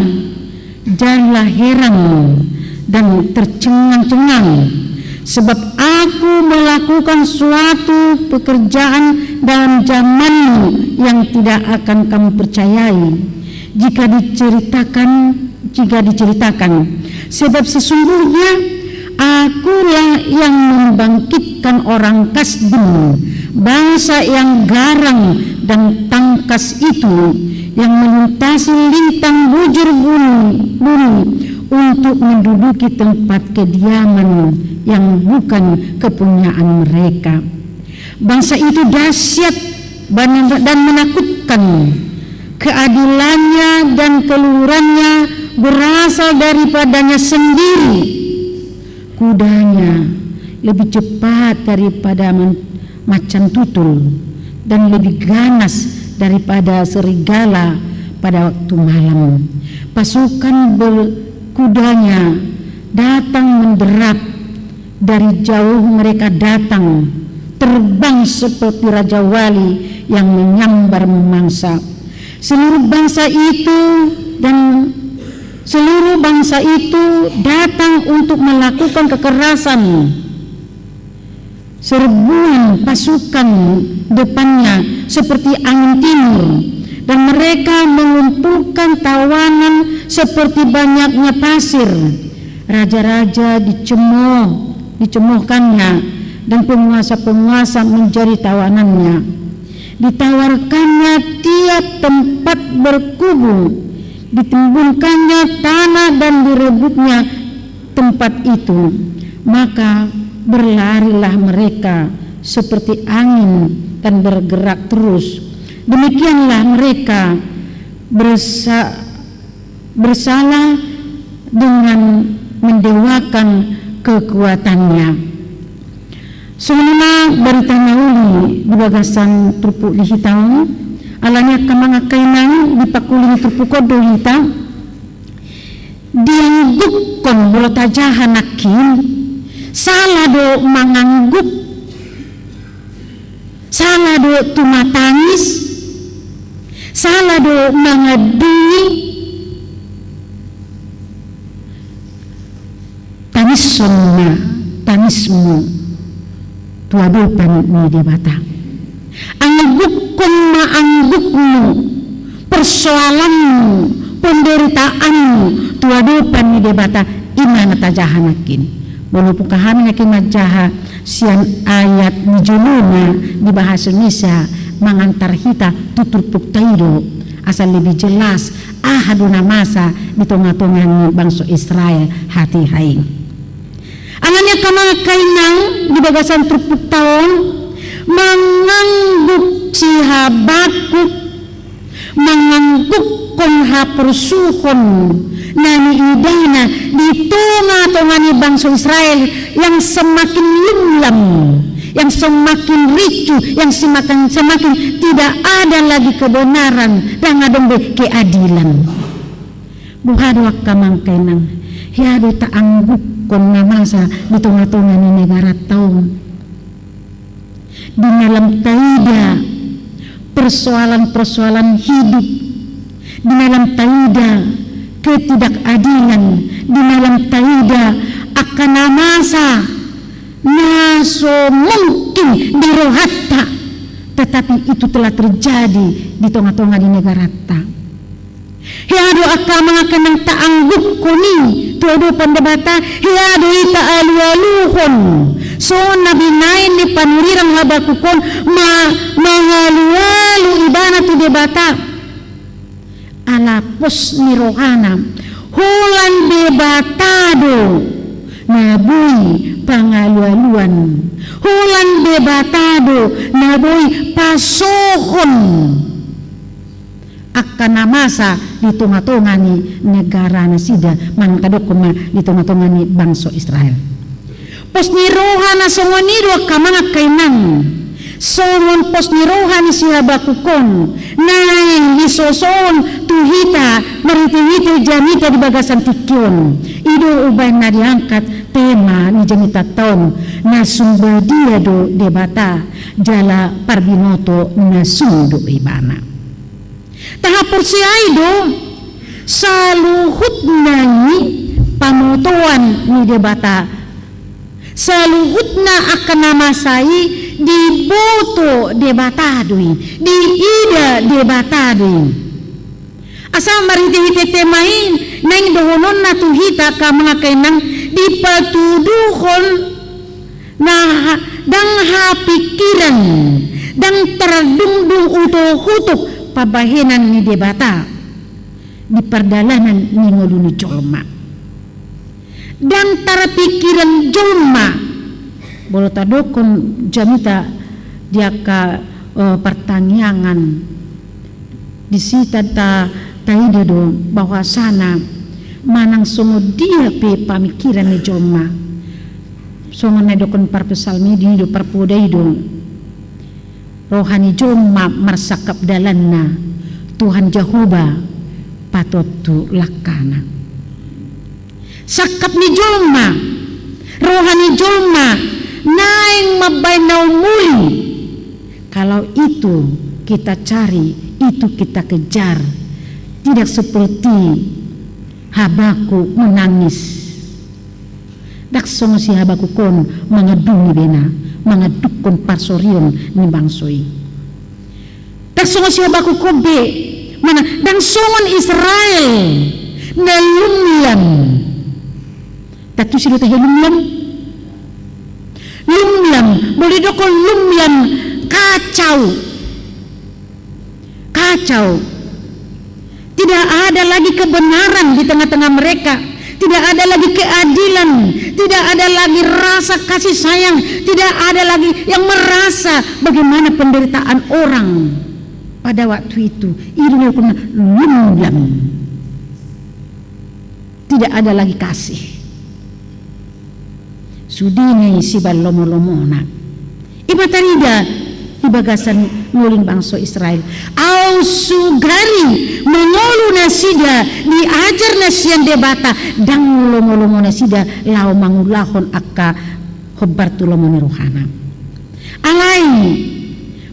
Janganlah heran dan tercengang-cengang, sebab Aku melakukan suatu pekerjaan dalam zamanmu yang tidak akan kamu percayai jika diceritakan, jika diceritakan. Sebab sesungguhnya Akulah yang membangkitkan orang Kasdim, bangsa yang garang dan tangkas itu, yang melintasi lintang bujur bumi, bumi untuk menduduki tempat kediaman yang bukan kepunyaan mereka. Bangsa itu dahsyat dan menakutkan. Keadilannya dan keluhurannya berasal daripadanya sendiri. Kudanya lebih cepat daripada man-, macan tutul dan lebih ganas daripada serigala pada waktu malam. Pasukan ber-, kudanya datang menderap, dari jauh mereka datang, terbang seperti raja wali yang menyambar mangsa. Seluruh bangsa itu dan seluruh bangsa itu datang untuk melakukan kekerasan. Serbuan pasukan depannya seperti angin timur, dan mereka mengumpulkan tawanan seperti banyaknya pasir. Raja-raja dicemoh, dicemohkannya, dan penguasa-penguasa menjadi tawanannya. Ditawarkannya tiap tempat berkubu, ditimbunkannya tanah dan direbutnya tempat itu. Maka berlarilah mereka seperti angin dan bergerak terus. Demikianlah mereka bersa-, bersalah dengan mendewakan kekuatannya. Songon i ma barita na uli di bagasan turpuk di hita on. Alani i angka amang angka inang, di pangkuli ni turpuk on do hita. Dianggukkon, molo tajaha nangkin, sala do mangangguk, sala do tumatangis, sala do mangandungi. Tangishon ma tangismu tu adopan ni Debata. Anggukkon ma anggukmu, persoalanmu, penderitaanmu tu adopan ni Debata, i ma na tajaha nangkin. Walaupun hami nangkin manjaha sian ayat di jolona di bahasa Indonesia mangantar hita tu turpukta i do, asa lebih jelas aha do na masa di tonga-tonga ni bangso Israel hatiha i. Alani i angka amang angka inang, di bagasan turpukta on, mangangguk si Habakuk, manganggukkon haporsuhon na niidana di tonga-tonga ni bangso Israel yang semakin lumlam, yang semakin ricuh, yang semakin, semakin tidak ada lagi kebenaran, ndang adong be keadilan. Boha do angka amang angka inang, hea do taanggukkon na masa di tonga-tonga ni negaranta on? Di na lam taida persoalan-persoalan hidup, di na lam taida ketidakadilan, di na lam taida angka na masa na so mungkin di rohanta, tetapi itu telah terjadi di tonga-tonga ni negaranta. Hea do angka amang angka inang taangguhon i tu adopan Debata, hea do i taalualuhon. Songon na binaen ni panurirang Habakuk on ma-, mangalualu ibana tu Debata. Ala pos ni rohana, holan Debata do na boi pangalualuan, holan Debata do na boi pasohon angka na masa di tongatonga ni negara nasida, manang tadokhon ma di tongatonga ni bangso Israel. Pos ni roha na songon i do angka amang angka inang. Songon pos ni roha ni si Habakuk on naeng disosohon tu hita marhitehite jamita di bagasan tingki on. I do umbahen na diangkat tema ni jamitanta on, na sumbadia do Debata jala parbinoto na sung do ibana. Tahaporseai do, saluhutna i pamotoan ni Debata. Saluhutna angka na masa i diboto Debata do i, diida Debata do i. Asa marhitehite tema i naeng dohononna tu hita angka amang angka inang, dipatuduhon na ha-, ndang hapingkiran, ndang tardungdung utokutok pambahenan ni Debata di pardalanan ni ngolu ni jolma. Ndang tarpingkiran jolma. Molo tadokhon jamita di angka, eh, partangiangan, disi ta-, taida do bahwasana manang songon dia pe pamingkiran ni jolma, songon na didokhon parpsalmen i do, parpoda i do: Roha ni jolma marsangkap dalanna, Tuhan Jahowa patontu langkana. Sangkap ni jolma, roha ni jolma naeng mambahen na umuli. Kalau itu kita cari, itu kita kejar, tidak seperti Habakuk menangis. Ndang songon si Habakuk on mangandung ibana, mangandukhon parsorion ni bangso i. Ndang songon si Habakuk on be, mana, ndang songon Israel na lumlam. Tantu si do tahe lumlam. Lumlam, molo didokhon lumlam, kacau. Kacau. Tidak ada lagi kebenaran di tengah-tengah mereka. Tidak ada lagi keadilan. Tidak ada lagi rasa kasih sayang. Tidak ada lagi yang merasa bagaimana penderitaan orang pada waktu itu. I do na didokhon lumlam. Tidak ada lagi kasih. Sude na i sibaen lomolomona. I ma tarida di bagasan ngolu ni bangso Israel. Au sugari mangolu nasida diajar na sian Debata, ndang lomolomo nasida laho mangulahon angka hombar tu lomo ni rohana. Alai,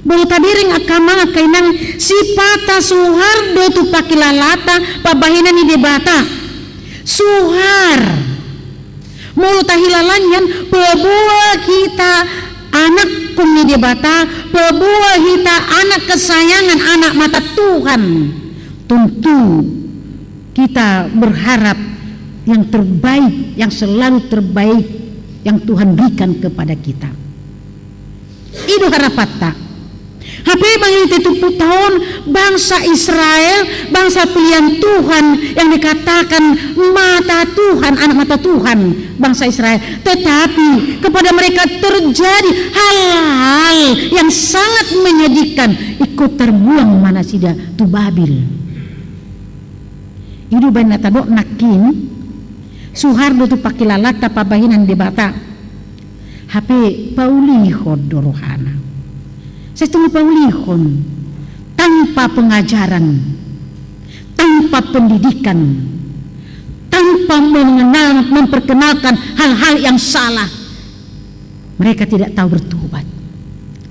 molo tabereng angka amang angka inang, sipata suhar do tu pangkilalanta pambahenan ni Debata. Suhar. Molo tahilala nian, paboa hita anakhon ni Debata, paboa hita anak kesayangan, anak mata Tuhan. Tentu kita berharap yang terbaik, yang selalu terbaik yang Tuhan berikan kepada kita. I do harapanta. Hape manang di turpukta on, bangsa Israel, bangsa pilihan Tuhan yang dikatakan mata Tuhan, anak mata Tuhan, bangsa Israel. Tetapi kepada mereka terjadi hal-hal yang sangat menyedihkan. Ingkon tarbuang ma nasida tu Babel. I do umbahen na tadok nangkin, suhar do tu pangkilalanta pambahenan Debata. Hape paulihon do rohana. Sai tung paulihon, tanpa pengajaran, tanpa pendidikan, tanpa mengenal, memperkenalkan hal-hal yang salah. Mereka tidak tahu bertobat.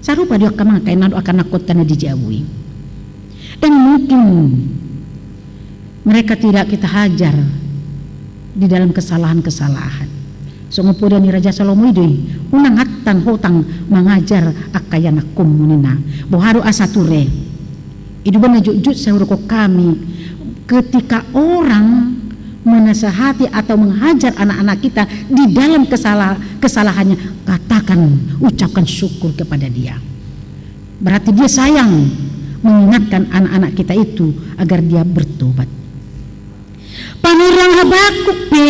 Sarupa do angka amang angka inang dohot angka anakhonta na di jabu i. Dan mungkin mereka tidak kita hajar di dalam kesalahan-kesalahan. Songon poda ni Raja Salomo i do i, unang hatang hotang mangajar angka ianakhonmu ninna. Boha do asa ture? I do umbahen na jotjot sai hudokhon hami, Ketika orang menasehati atau menghajar anak-anak kita di dalam kesala-, kesalahannya, katakan, ucapkan syukur kepada dia. Berarti dia sayang mengingatkan anak-anak kita itu agar dia bertobat. Panurirang Habakuk pe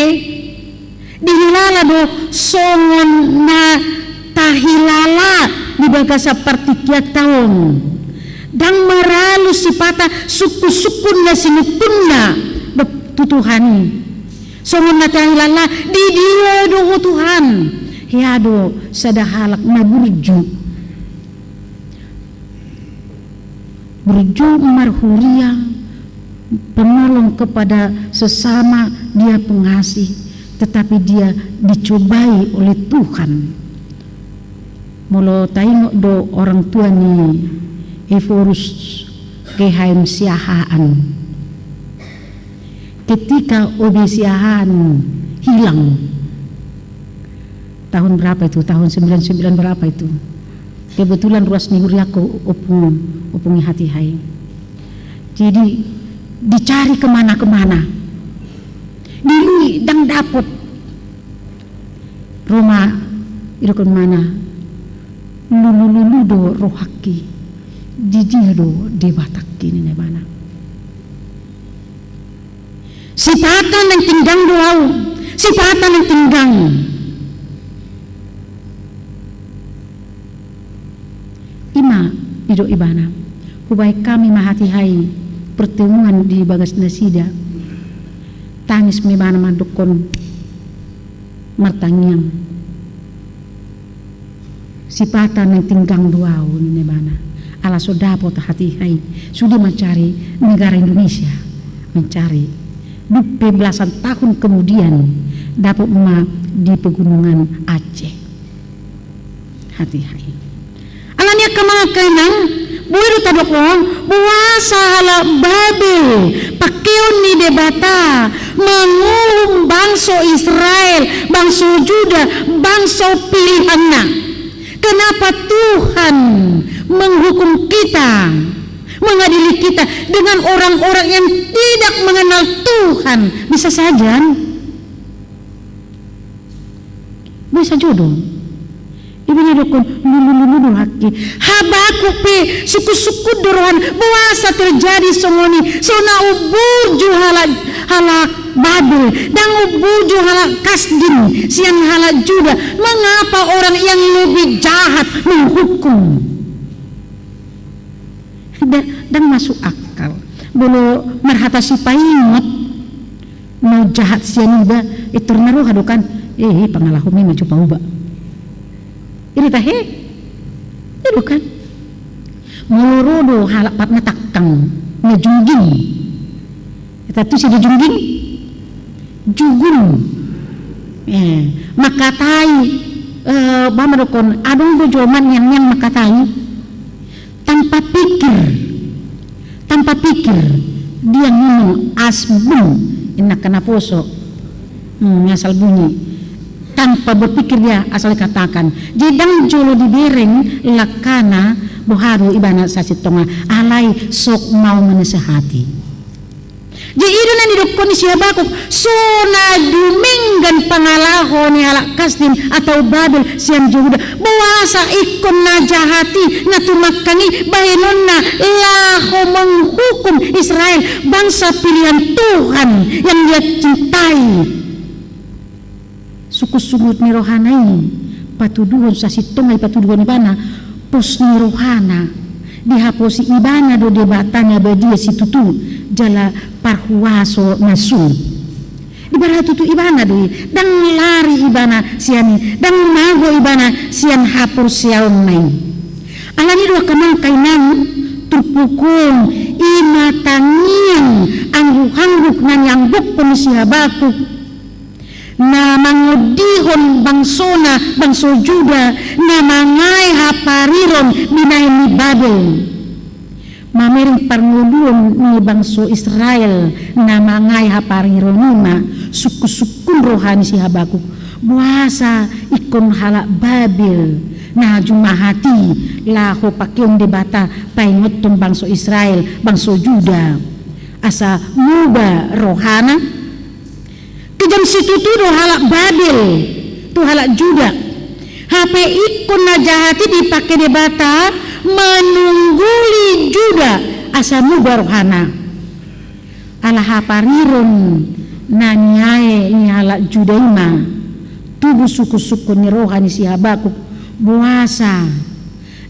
dihilala do songon na tahilala di bagasan partingkianta on. Ndang maralus sipata sungkun-sungkun na sinungkunna dohot tu Tuhan i. Songon na tahilala, di dia do ho Tuhan? Hea do sada halak na burju. Burju marhuria, penolong kepada sesama, dia pengasih, tetapi dia dicobai oleh Tuhan. Molo taingot do orang tua ni Ephorus, Gehaim siahaan. Ketika O B siahaan hilang. Tahun berapa itu? Tahun sembilan sembilan berapa itu? Kebetulan ruas ni huriaku ompung, ompung i hatiha i. Jadi dicari kemana-kemana. Dilului, ndang dapot. Ro ma, idokkon ibana, lulu-lulu do rohangki, di dia do Debatangki, ninna ibana. Sipata naeng tinggang do ahu, sipata naeng tinggang. I ma didok ibana, hubahen hami ma hatiha i pertemuan di bagas nasida. Tangis ma ibana mandokkon martangiang. Sipata naeng tinggang do ahu, ninna ibana. Ala so dapot hatiha i, sude mancari negara Indonesia, mancari. Dung pe belasan tahun kemudian, dapot ma di pegunungan Aceh. Hatiha i. Alani angka amang, inang, boi do tadok on, boasa halak Babel, pakeon ni Debata, manguhum bangso Israel, bangso Juda, bangso pilihanna. Kenapa Tuhan menghukum kita, mengadili kita dengan orang-orang yang tidak mengenal Tuhan? Bisa saja. Bisa saja do. Ibana didokkon, lulu-lulu do rohangki. Habakuk pe sungkun-sungkun do rohana, boasa terjadi songon i, so na umburju halak, halak Babel, ndang umburju halak Kasdim sian halak Juda. Mengapa orang yang lebih jahat menghukum? Nda-, ndang masuk akal. Molo marhata sipaingot, mau jahat sian iba, eh, torna roha do kan, eh, pangalahonmi ma jo pauba. I do tahe? I do kan? Molo ro do halak pat na tangkang, na jungging. Ita tu si do jungging? Jugun. Eh, mangkatai, eh, ba ma dokkon, adong do jolma niang-niang mangkatai. Tanpa pikir, tanpa pikir, dia ngomong asbun, inna angka naposo. Hmm, asal bunyi. Tanpa berpikir dia asal dikatakan. Jadi ndang jolo dibereng langkana boha do ibana sasintongna, alai sok mau menasehati. Jadi i do na nidokkon ni si Habakuk, so na dumenggan pangalaho ni halak Kasdim atau Babel sian Juda. Boasa ingkon na jahat i, na tumangkang i, bahenonna laho menghukum Israel, bangsa pilihan Tuhan yang dia cintai. Sungkun-sungkun ni rohana i, patuduhon, sasintongna i patuduhon ibana, pos ni rohana, dihaposi ibana do Debata na badia situtu, jala parhuaso na sung. Dibereng tutu ibana do i, ndang lari ibana sian i, ndang mago ibana sian haporseaonna i. Alani do angka amang, inang, turpuk on, i ma tangiang angguk-angguk na niangguhon ni si Habakuk. Na mangondihon bangsona, bangso Juda, na mangae hapariron binahen ni Babel. Mamereng parngoluon ni bangso Israel na mangae hapariron i ma sungkun-sungkun roha ni si Habakuk. Boasa ingkon halak Babel na jumahati laho pakeon Debata paingothon bangso Israel, bangso Juda. Asa muba rohana. Kejam situtu do halak Babel tu halak Juda. Hape ingkon na jahat i dipake Debata manungguli Juda asa muba rohana. Ala hapariron na niae ni halak Juda i ma tubu sungkun-sungkun ni roha ni si Habakuk, boasa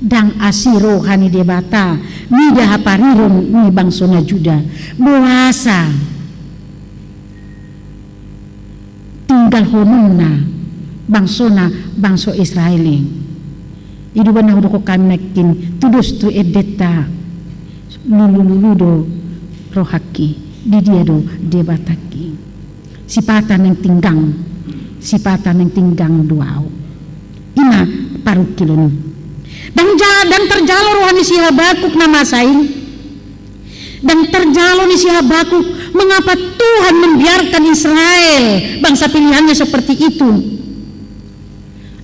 ndang asi roha ni Debata mida hapariron ni bangso na Juda? Boasa tinggalhononna bangsona, bangso Israel i? I do umbahen na hudokhon hami nangkin, tudos tu endenta, lulu-lulu do rohangki, di dia do Debatangki. Sipata naeng tinggang, sipata naeng tinggang do ahu. I ma parungkilon i. Ndang ja-, ndang tarjalo roha ni si Habakuk na masa i. Ndang tarjalo ni si Habakuk mengapa Tuhan membiarkan Israel, bangsa pilihannya, seperti itu.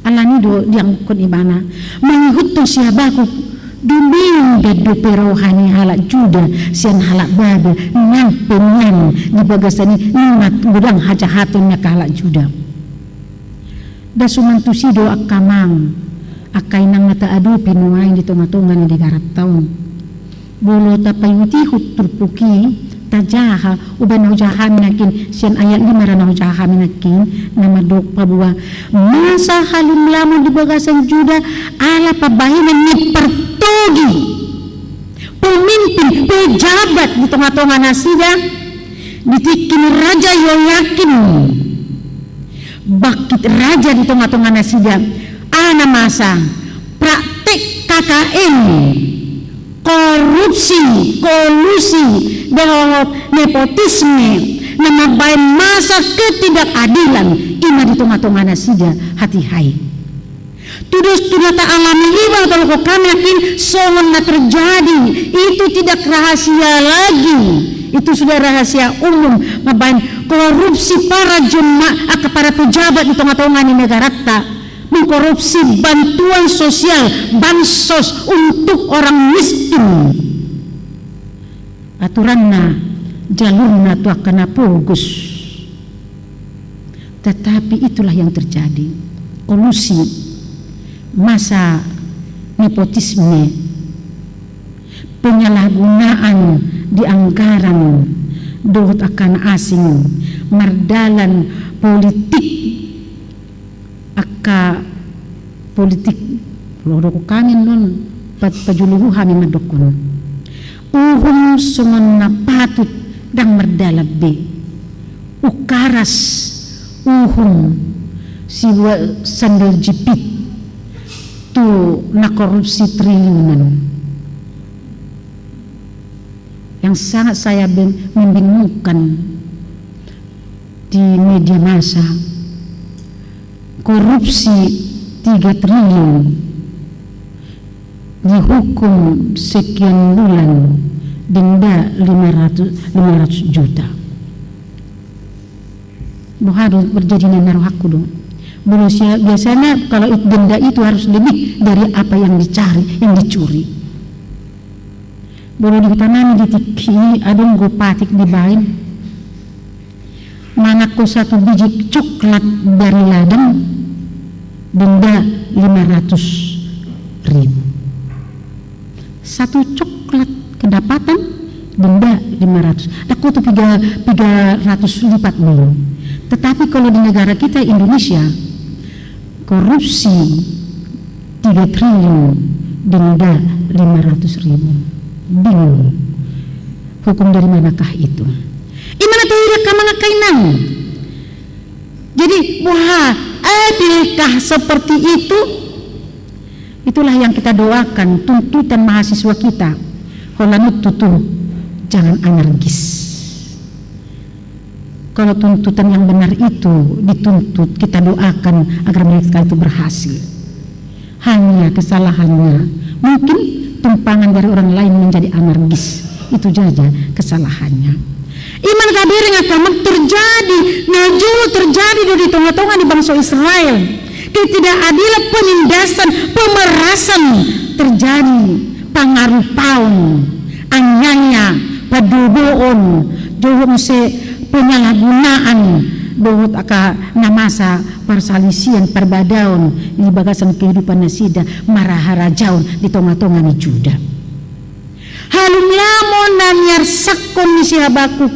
Alani do dianggukon ibana, mangihuthon si Habakuk, dumenggan dope roha ni halak Juda sian halak Babel, nang pe nian di bagasan i, nunga godang hajahaton ni angka halak Juda. Nda suman tusi do angka amang, angka inang na taadopi nuaeng di tonga-tonga ni negaranta on. Molo tapaihut-ihut turpuk i, tajaha, umbahen na hujaha hami nangkin, sian ayat lima ra na hujaha hami nangkin, na mandok paboa masa halimlamon di bagasan Juda ala pambahenan ni partogi, pemimpin, pejabat di tonga-tonga nasida, di tingki ni Raja Yoyakim, bangkit raja di tonga-tonga nasida, aha na masa, praktek K K N, korupsi, kolusi, dohot nepotisme, na mambahen masa ketidakadilan, i ma di tonga-tonga nasida hatiha i. Tudos tu na taalami i, mangkatahon hami nangkin, songon na terjadi, itu tidak rahasia lagi, itu sudah rahasia umum, mambahen korupsi para jema-, angka para pejabat di tonga-tonga ni negaranta. Mengkorupsi bantuan sosial, bansos untuk orang miskin. Aturanna, jalurna tu angka na pogos. Tetapi itulah yang terjadi. Kolusi, masa nepotisme, penyalahgunaan di anggaran dohot angka na asing, mardalan politik, angka politik, molo hudokhon hami annon, pa-, pajuluhu hami mandokhon. Uhum songon na patut ndang mardalan be. Ungkaras uhum sibuat sandal jepit tu na korupsi triliunan. Yang sangat saya bing-, membingungkan di media massa, korupsi tiga triliun, dihukum sekian bulan, denda lima ratus, lima ratus juta. Boha do terjadi na rohangku do. Molo sia-, biasanya kalau it-, denda itu harus lebih dari apa yang dicari, yang dicuri. Molo di huta nami di tingki i adong do patik dibaen. Manangko satu biji coklat dari ladang, denda lima ratus ribu. Satu coklat kedapatan, denda lima ratus. Ndang hotu piga, piga ratus lipat, belum. Tetapi kalau di negara kita Indonesia, korupsi tiga triliun, denda lima ratus ribu. Bingung. Hukum dari manakah itu? I ma na taida, angka amang, angka inang. Jadi, wah, adilkah seperti itu? Itulah yang kita doakan, tuntutan mahasiswa kita. Holan on tutu, jangan anarkis. Kalau tuntutan yang benar itu dituntut, kita doakan agar mereka itu berhasil. Hanya kesalahannya, mungkin tumpangan dari orang lain menjadi anarkis. Itu saja kesalahannya. I ma na tabereng, angka amang, terjadi, na jolo terjadi do di tonga-tonga ni bangso Israel. Ketidakadilan, penindasan, pemerasan terjadi, pangarupaon, aniaya, pandoboon, dohot muse penyalahgunaan, dohot angka na masa parsalisian, parbadaon di bagasan kehidupan nasida marharajaon di tonga-tonga ni Juda. Halumlamon na niarsakhon ni si Habakuk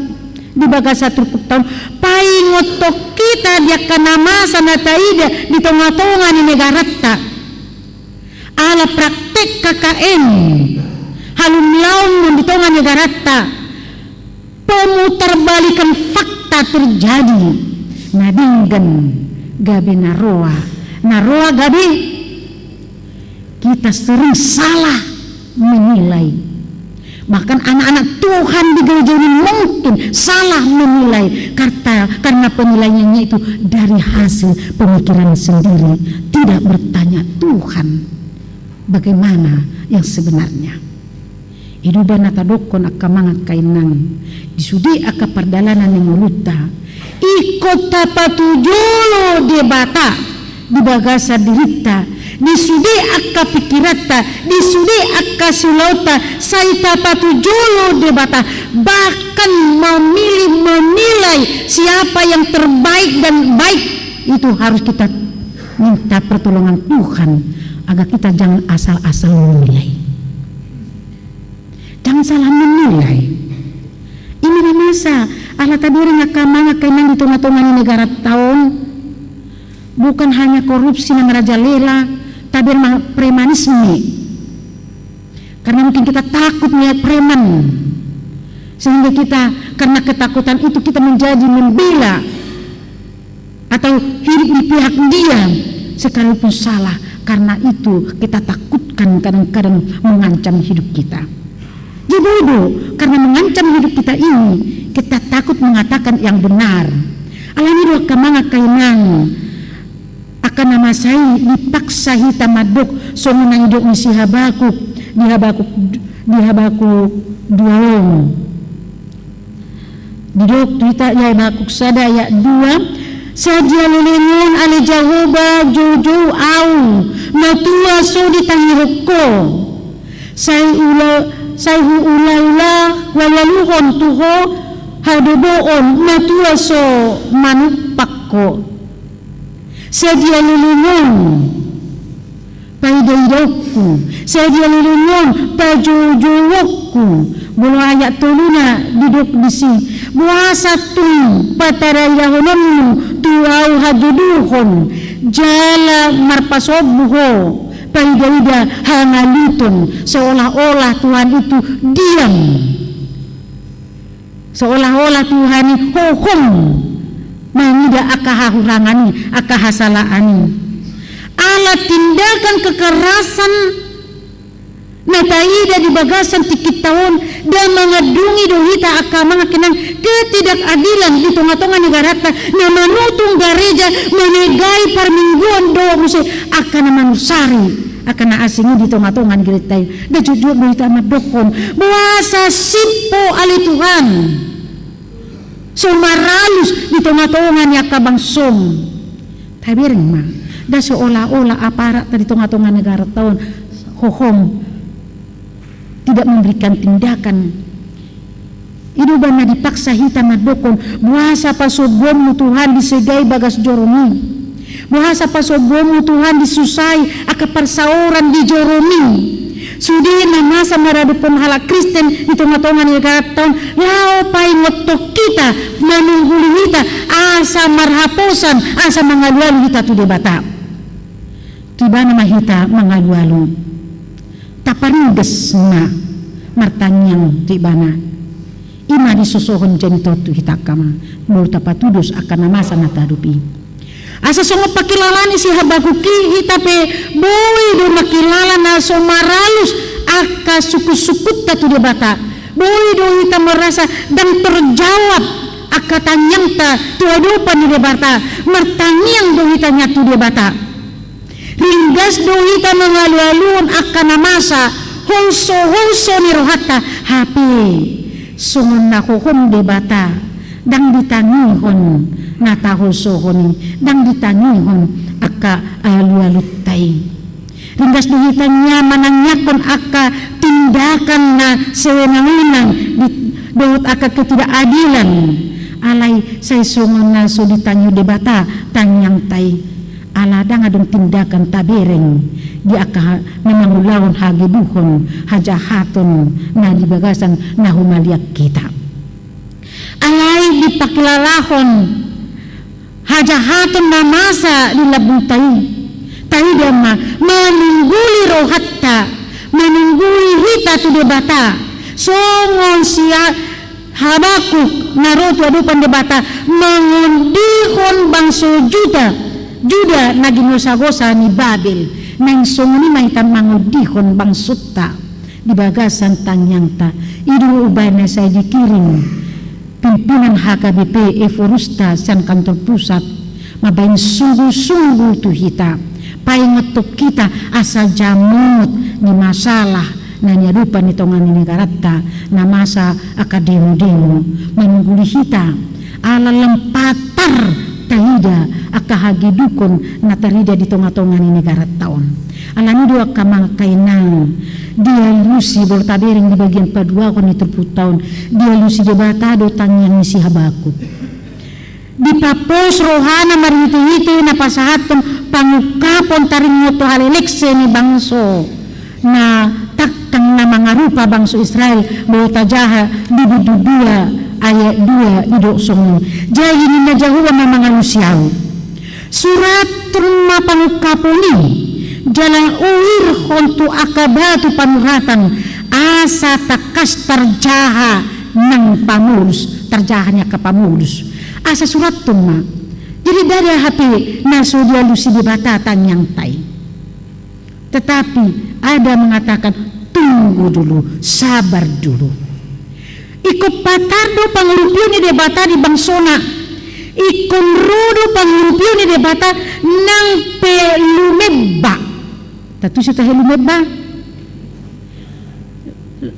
di bagasan turpukta on, paingothon hita di angka na masa na taida di tonga-tonga ni negaranta. Ala praktek K K N, halumlamon di tonga negaranta, pemutarbalikan fakta terjadi, na denggan gabe na roa, na roa gabe. Kita sering salah menilai. Bahkan anak-anak Tuhan di gereja ini mungkin salah menilai karta-, karena penilaiannya itu dari hasil pemikiran sendiri, tidak bertanya Tuhan bagaimana yang sebenarnya. I do umbahen na tadokkon angka amang, angka inang, di sude angka pardalanan ni ngolunta, ingkon tapatujolo Debata di bagasan dirinta, di sude angka pikiranta, di sude angka siulaonta, sai tapatujolo Debata, bahkan memilih, menilai siapa yang terbaik dan baik, itu harus kita minta pertolongan Tuhan, agar kita jangan asal-asal menilai. Jangan salah menilai. I ma na masa, ala tabereng angka amang, angka inang, di tonga-tonga ni negaranta on, bukan hanya korupsi na merajalela, tabereng ma premanisme. Karena mungkin kita takut melihat preman, sehingga kita, karena ketakutan itu, kita menjadi membela atau hidup di pihak dia, sekalipun salah, karena itu kita takutkan, kadang-kadang mengancam hidup kita. Jadi bodo, karena mengancam hidup kita ini, kita takut mengatakan yang benar. Alani i do angka amang, angka inang, angka na masa i dipaksa hita mandok songon na nidok ni si Habakuk di Habakuk, di Habakuk dua on. Didok tu hita i Habakuk sada ayat dua, sadia leleng on ale Jahowa joujou ahu, matua so ditangihon Ho. Sai ula-, sai huula-ula, hualualuhon tu Ho hadoboon, matua so manumpak Ho. Sadia leleng on paidaidaonku, sadia leleng on pajoujouonku. Molo ayat toluna didok disi, boasa tung pataraidahononmu tu ahu hajoduhon, jala marpasombu Ho paidaida hangaliton, seolah-olah Tuhan itu diam. Seolah-olah Tuhan i hohom mangida angka hahurangan i, angka hasalaan i. Ala tindakan kekerasan na taida di bagasan tingkinta on, ndang mangandungi do hita angka amang, angka inang, ketidakadilan di tonga-tonga negaranta, na manutung gareja, manegai parmingguan dohot muse angka na manusari angka na asing i di tonga-tonga ni gerejanta i. Ndang jotjot do hita mandokkon, boasa simpo ale Tuhan so maralus di tonga-tonga ni angka bangsom. Tabereng ma, ndang seolah-olah aparatta di tonga-tonga negaranta on hohom tidak memberikan tindakan. I do umbahen na dipaksa hita mandokkon, boasa pasombuonmu Tuhan disegai bagas joromi? Boasa pasombuonmu Tuhan disusai angka parsaoran di joromi? Sude na masa maradophon halak Kristen di tonga-tonga ni negaranta on, laho paingothon hita, manungguli hita, asa marhaposan, asa mangalualu hita tu Debata. Tu Ibana ma hita mangalualu. Taparinggas ma martangiang tu Ibana. I ma disosohon jamita on tu hita angka amang, molo tapatudos angka na masa na tahadap i. Asa songon pangkilalaan ni si Habakuk i, hita pe boi do mangkilala na so maralus angka sungkun-sungkunta tu Debata. Boi do hita merasa ndang terjawab angka tangiangta tu adopan ni Debata. Martangiang do hita nian tu Debata. Ringgas do hita mangalualuhon angka na masa, holso-holso ni rohanta, hape songon na hohom Debata, ndang ditangihon na taholsohon i, ndang ditangihon angka alualunta i. Ringgas do hita nian manangiangkon angka tindakan na sewenang-wenang di, dohot angka ketidakadilan, alai sai songon na so ditangihon Debata tangiangta i, ala ndang adong tindakan tabereng di angka ha-, na mangulahon hageduhon, hajahaton na di bagasan na humaliang hita. Alai dipangkilalahon hajahaton na masa di lambungta i. Taida ma, manungguli rohanta, manungguli hita tu Debata. Songon si Ha-, Habakuk na ro tu adopan Debata, mangondihon bangso Juda, Juda na ginosagosa ni Babel. Naeng songon i ma hita mangondihon bangsonta di bagasan tangiangta. I do umbahen na sai dikirim pimpinan H K B P Ephorus-ta sian kantor pusat, mambahen sungguh-sungguh tu hita, paingothon hita asa jamot ni masalah na niadopan di tonga ni negaranta, na masa angka demo-demo, manungguli hita, ala lam patar taida angka hageduhon na tarida di tonga-tonga ni negaranta on. Alani do angka amang inang, dialusi, molo tabereng di bagian paduahon ni turpukta on, dialusi Debata do tangiang ni si Habakuk. Dipapos rohana marhite-hite na pasahathon pangungkapon taringot tu halelengse ni bangso na tangkang na mangarupa bangso Israel, molo tajaha di bindu dua ayat dua didok songon on. Jadi ninna Jahowa ma mangalusi ahu. Surathon ma pangungkapon i, jala uirhon tu angka batu panuratan, asa tangkas tarjaha nang pamolus, tarjaha ni angka pamolus. Asa surathon ma. Jadi ndada hape na so dialusi Debata tangiangta i. Tetapi ada mengatakan, "Tunggu dulu, sabar dulu." Ingkon patar do pangurupion ni Debata di bangsona. Ingkon ro do pangurupion ni Debata nang pe lumeba. Tatusi tahe lumeba?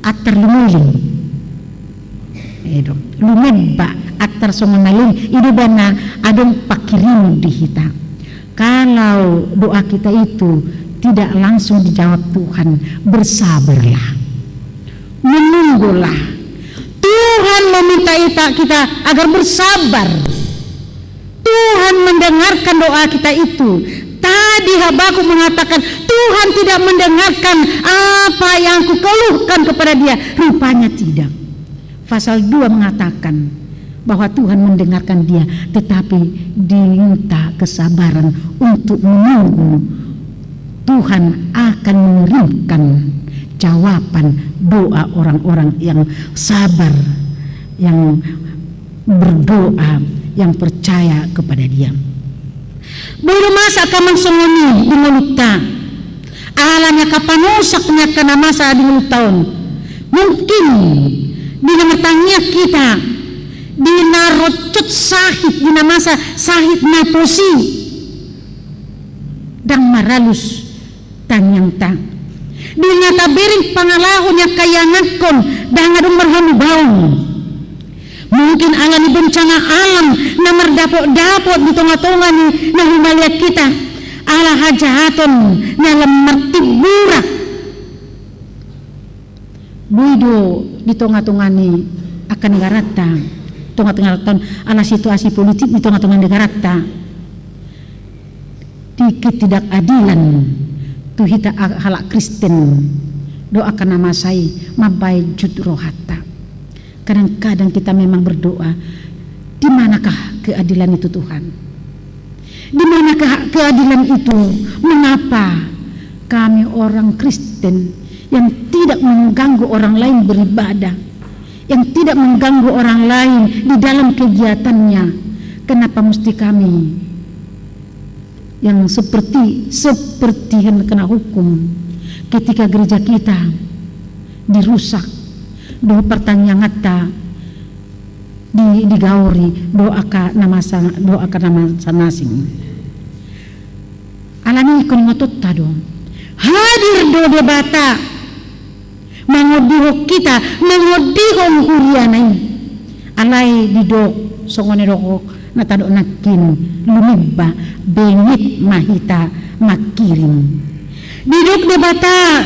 Antar lumoling. Edo. Lumeba, antar songon na ling, i do ba na adong pangkirimon di hita. Kalau doa kita itu tidak langsung dijawab Tuhan, bersabarlah. Menunggulah. Tuhan meminta kita, kita agar bersabar. Tuhan mendengarkan doa kita itu. Tadi Habakuk mengatakan, "Tuhan tidak mendengarkan apa yang kukeluhkan kepada Dia." Rupanya tidak. Pasal dua mengatakan bahwa Tuhan mendengarkan dia, tetapi diminta kesabaran untuk menunggu. Tuhan akan mengirimkan jawaban doa orang-orang yang sabar, yang berdoa, yang percaya kepada Dia. Boi do masa angka amang songon i di ngolunta. Ala ni angka panosak ni angka na masa di ngolunta on. Mungkin di na martangiang hita, di na rocot sahit, di na masa sahit na posi. Ndang maralus tangiangta. Di na tabereng pangalaho ni angka ianakhon, ndang adong marhamubaon. Mungkin ala ni bencana alam na mardapot-dapot di tonga-tonga ni na humaliang hita, ala hajahaton na lam martimburak. Boi do di tonga-tonga ni angka negaranta, tonga-tonga negaranta on, ala situasi politik di tonga-tonga negaranta. Di ketidakadilan tu hita a-, halak Kristen, do angka na masa i mambahen jut rohanta. Kadang-kadang kita memang berdoa, "Di manakah keadilan itu, Tuhan? Di manakah keadilan itu? Mengapa kami orang Kristen yang tidak mengganggu orang lain beribadah, yang tidak mengganggu orang lain di dalam kegiatannya, kenapa mesti kami yang seperti, seperti yang kena hukum, ketika gereja kita dirusak, dohot partangianganta di, digaori, dohot angka na masa, dohot angka na masa na asing." Alani i ingkon ingotonta do. Hadir do Debata. Mangondihon hita, mangondihon huriana i. Alai didok, songon na didok na tadok nangkin, lumeba, benget ma hita mangkirim. Didok Debata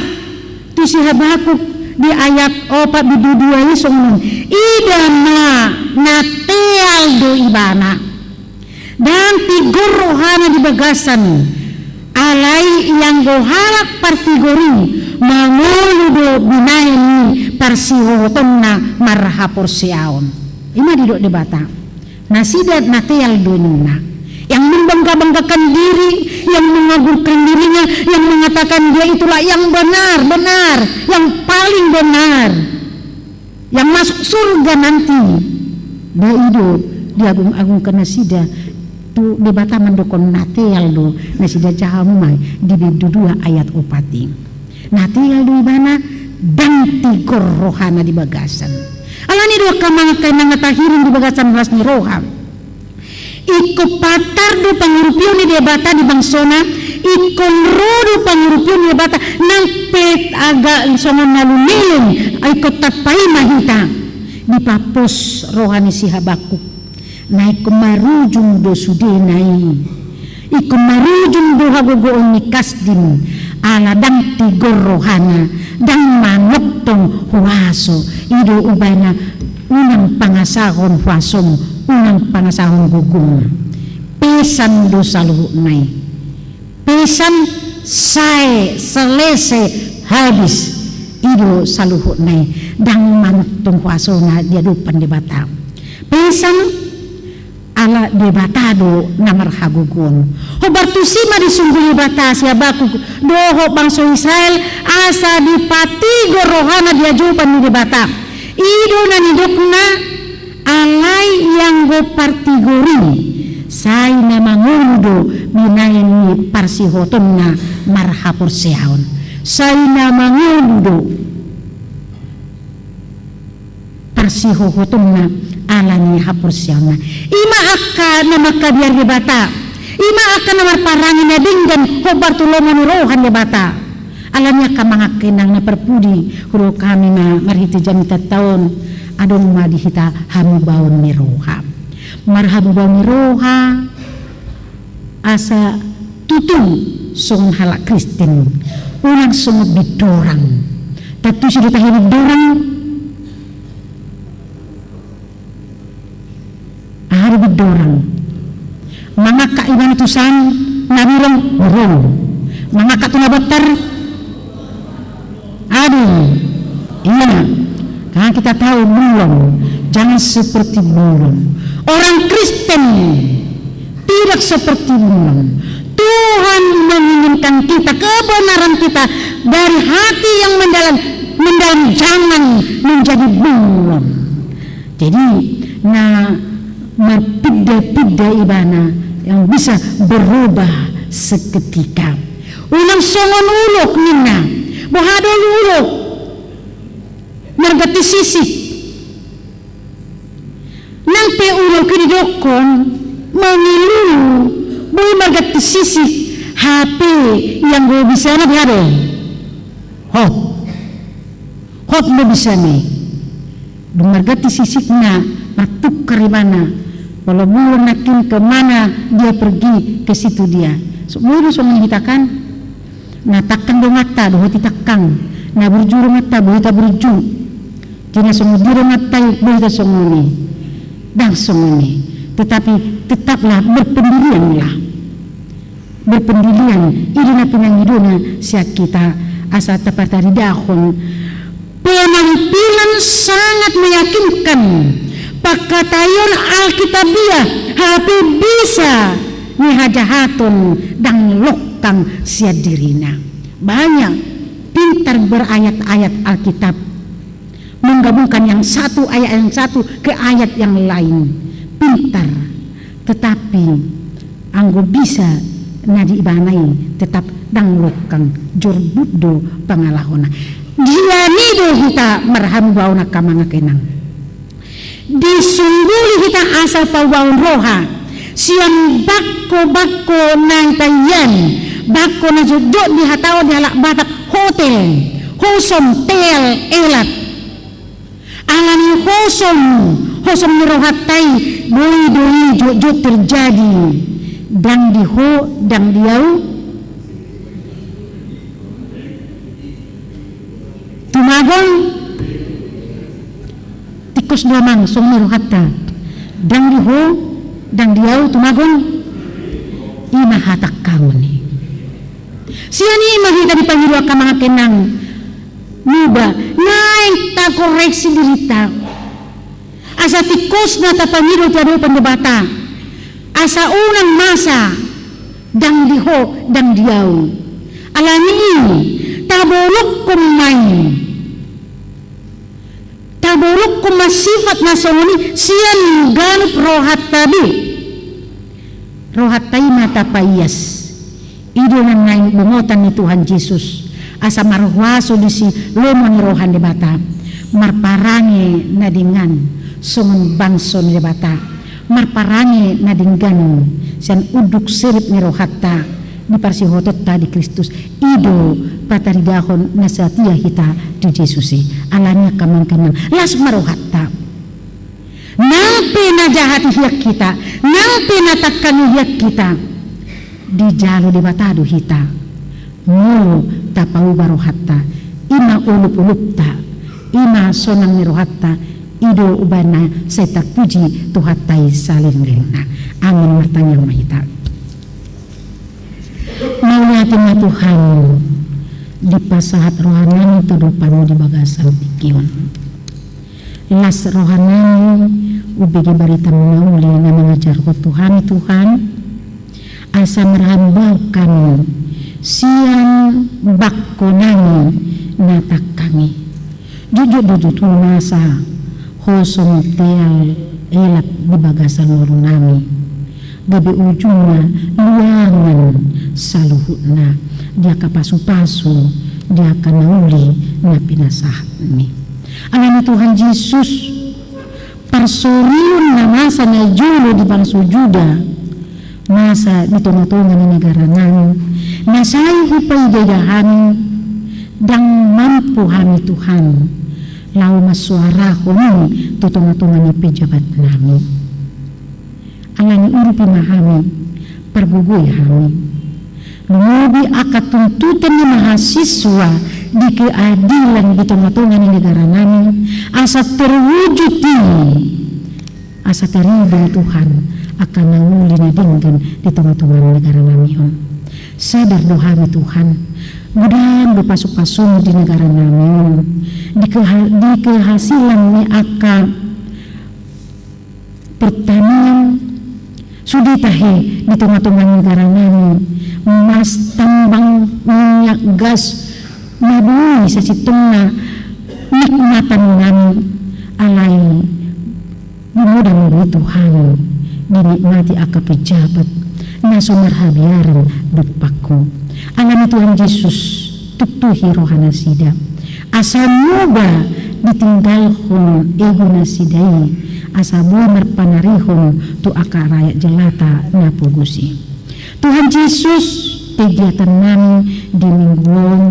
tu si Habakuk, Di ayat opat di dua i songon on. Ida ma na teal do ibana. Ndang tigor rohana di bagasan. Alai ianggo halak partigor i mangolu do binahen ni parsihohotonna marhaporseaon. I ma didok Debata. Nasida na teal do ninna. Yang membangga-banggakan diri, yang mengagungkan dirinya, yang mengatakan dia itulah yang benar, benar, yang paling benar, yang masuk surga nanti. Ba i do diagung-agungkan nasida, tu Debata mandok on na teal do nasida. Jaha ma di bindu dua ayat opat i. Na teal do ibana, ndang tigor rohana di bagasan. Alani do angka amang angka inang na tahirim di bagasan las ni roha. Ingkon patar do pangurupion ni Debata di bangsona, ingkon ro do pangurupion ni Debata, nang pe agak songon na leleng, ingkon tarpaima hita. Dipapos roha ni si Habakuk. Na ingkon marujung do sudena i. Ingkon marujung do hagogoon ni Kasdim, ala ndang tigor rohana, ndang manongtong huaso. I do ibana, unang pangasahon huasom, unang pangasahon gogom. Pesan do saluhutna i. Pesan, sae, selesai, habis. I do saluhutna i, ndang manongtong huasona di adopan Debata. Pesan, ala Debata do na marhagogoon. Hombar tusi ma disunggul Debata si Habakuk dohot bangso Israel asa dipatigor rohana di adopan ni Debata. I do na nidokna, alai ianggo partigor i, sai na mangolu do binahen ni parsihohotonna marhaporseaon. Sai na mangolu do parsihohotonna ala ni haporseaonna. I ma angka na mangkabiar Debata. I ma angka na marparange na denggan hombar tu lomo ni roha ni Debata. Alani angka amang angka inang na parpudi, huroha hami ma marhite jamita on, adong ma di hita hamubaon ni roha. Marhamubaon ni roha, asa tutu songon halak Kristen, unang songon bidorang. Tantu so do tahe bidorang. Aha do bidorang? Mangangkat ibana tu san na burung, burung. Mangangkat tu na bontar. Aduh, iya. Kan kita tahu belum, jangan seperti burung. Orang Kristen tidak seperti burung. Tuhan menginginkan kita, kebenaran kita dari hati yang mendalam, mendalam, jangan menjadi burung. Jadi, na marpinda-pinda ibana yang bisa berubah seketika. Unang songon ulok ninna, boha do ulok? Marganti sisik. Nang pe ulok i didokkon mangilulu, boi marganti sisik, hape ianggo bisana boha do? Hot. Hot do bisana i. Dung marganti sisikna, martukar ibana. Walau burung nangkin ke mana dia pergi, ke situ dia. So, boi do songon hita kan? Na tangkang donganta, dohot i tangkang. Na burju donganta, boi hita burju. Jadi na songon dia donganta i, boi hita songon i. Ndang songon i. Tetapi tetaplah berpendirianlah. Berpendirian, i do na pinangidona sian hita asa tapartaridahon penampilan sangat meyakinkan, pangkataion Alkitabiah, hape bisa ni hajahaton ndang longkang sian dirina. Banyak pintar berayat-ayat Alkitab. Menggabungkan yang satu, ayat yang satu ke ayat yang lain. Pintar. Tetapi anggo bisa na di ibana i tetap ndang longkang, jorbut do pangalahona. Dia ni do hita marhamubaon angka amang angka inang. Disungguli hita asa paubahon roha sian bangko-bangko na hita ian, bangko na jotjot dihatahon di halak Batak hotel, hosom, teal, elat. Alani hosom, hosom ni rohanta i, boi do i jotjot terjadi. Ndang di ho, ndang di au. Tuma Tingkos do amang songon i rohanta. Ndang di ho, ndang di au tumagon. I ma hatangkangon i. Sian i ma hita dipangido angka amang inang. Muba, naeng takoreksi dirinta. Asa tingkos na tapangido tu adopan Debata. Asa unang masa, ndang di ho, ndang di au. Alani i, tabolongkon ma i. Tabolongkon ma sifat na songon i, sian ganup rohanta be. Rohanta i ma tapaias. I do na naeng bongotan ni Tuhan Jesus. Asa marhuaso disi lomo ni roha ni Debata. Marparange na denggan songon bangso ni Debata. Marparange na denggan sian unduk sirip ni rohanta. Di parsihotonta di Kristus. I do pataridahon na satia hita tu Jesus i. Alani angka amang inang. Las ma rohanta. Nang pe na jahat hian hita, nang pe na tangkang hian hita, dijalo Debata do hita. Molo tapauba rohanta, i ma olupolupta, i ma sonang ni rohanta, i do umbahen na sai tarpuji Tuhanta i salelenglelengna. Amin. Martangiang ma hita. Mauliate ma Tuhan, dipasahat rohanami tu adopanMu di bagasan tingki on. Las rohanami umbege barita na uli na mangajarhon tu hami Tuhan, asa marhambal hami sian bangkonami na tangkang i. Jujur do tutu masa ho songon teal elak di bagasan ngolunami. Gabe ujungna luangan saluhutna di angka pasupasu di angka na uli na pinasahatMi. Alani Tuhan Jesus, parsorion na masa na jolo di bangso Juda, masa di tongatonga ni negaranami, na sai hupaidaidahanMi, ndang mampu hami Tuhan laho mansoarahon i tu tongatonga ni pejabatnami. Alani urupi ma hami, pargogoi hami. Lumobi angka tuntutan ni mahasiswa di keadilan di tongatonga ni negaranami, asa terwujud i, asa tarida Tuhan angka na uli na denggan di tongatonga ni negaranami on. Sadar do hami Tuhan, godang do pasupasu di negaranami on, di keha-, di kehasilan ni angka pertanian, sude tahe di tongatonga ni negaranami, mas, tambang, minyak, gas, na boi sasintongna nikmatanami, alai gumodang do i Tuhan dinikmati angka pejabat na so marhabiaran dompak Ho. Alani Tuhan Jesus, tuktuhi rohanasida, asa muba ditinggalhon ego nasida i, asa boi marpanarihon tu angka rakyat jelata na pogos i. Tuhan Jesus, kegiatannami di minggu on,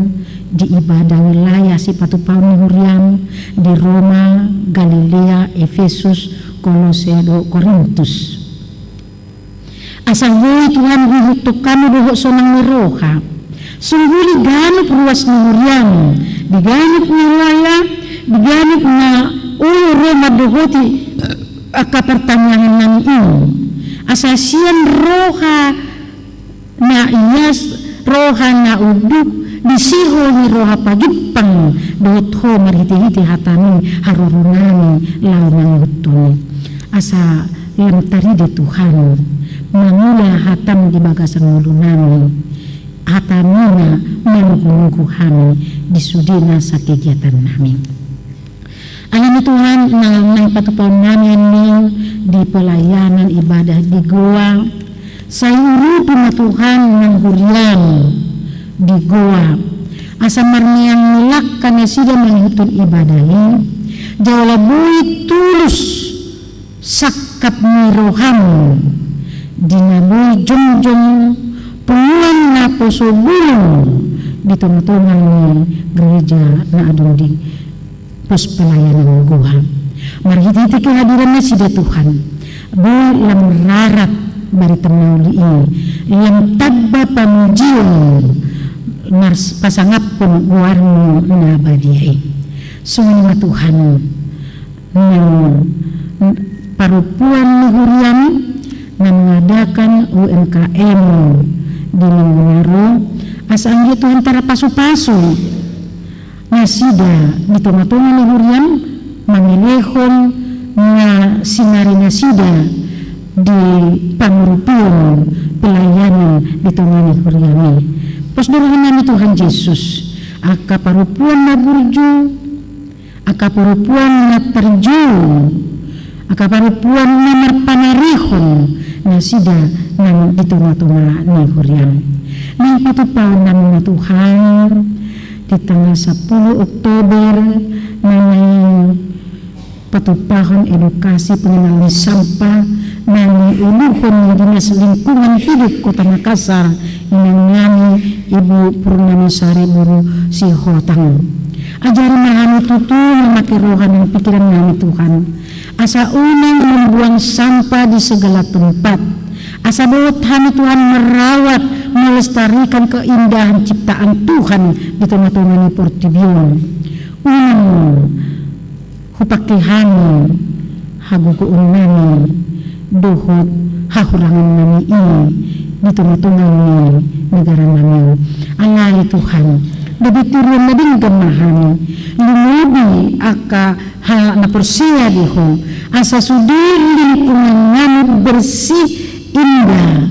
di ibadah wilayah sipatupaon ni huriaM di Roma, Galilea, Efesus, Kolose dohot Korintus. Asa boi Tuhan huihuthon hami dohot sonang ni roha. Songguli ganup ruas ni huriaM, di ganup na lala, di ganup na olo ro mandohoti angka partangiangannami i. Asa sian roha na ias, roha na unduk, disi Ho ni roha pajumpang dohot Ho marhitehite hataMi haroronami laho mangihuthon i. Asa lam tarida Tuhan, mangula hataM di bagasan ngolunami, hataMi na manugunugu hami di sude nasa kegiatannami. Alani Tuhan, na, na patupaonnami annon di pelayanan ibadah di Goa, sai urupi ma Tuhan nang huriaM di Goa, asa marneang ni langka nasida mangihuthon ibadah i, jala boi tulus sangkap ni rohaM di na boi jongjong punguan naposo bulung di tongatonga ni gereja na adong di pos pelayanan Goa. Marhitehite kehadiran nasida Tuhan, boi lam rarat barita na uli i, lam tamba pamujion mars-, pasangaphon goarMu na badia i. Songon i ma Tuhan, nang parompuan ni huriaM na mengadakan U M K M di minggu na ro, asa anggiat Tuhan tarpasupasu nasida di tongatonga ni huriaM, mamelehon na sinari nasida di pangurupion pelayanan di tonga ni huriaMi. Pos do rohanami Tuhan Jesus, angka parompuan na burju, angka parompuan na terjun, angka parompuan na marpanarihon nasida nang di tongatonga ni huriaM. Nang patupaonnami ma Tuhan, di tanggal sampulu Oktober, na naeng patupaon edukasi pengenalan sampah na niuluhon ni Dinas Lingkungan Hidup Kota Makassar, inangnami Ibu Purnama Sari Boru Sihotang. Ajari ma hami tutu mamake roha nang pikirannami Tuhan, asa unang membuang sampah di segala tempat, asa dohot hami Tuhan merawat, melestarikan keindahan ciptaan Tuhan di tongatonga ni portibi on. Unang hupake hami hagogoonnami dohot hahurangannami i di tongatonga ni negaranami on. Alai Tuhan, gabe tiruan na denggan ma hami, lumobi angka halak na porsea di Ho, asa sude lingkungannami bersih, indah,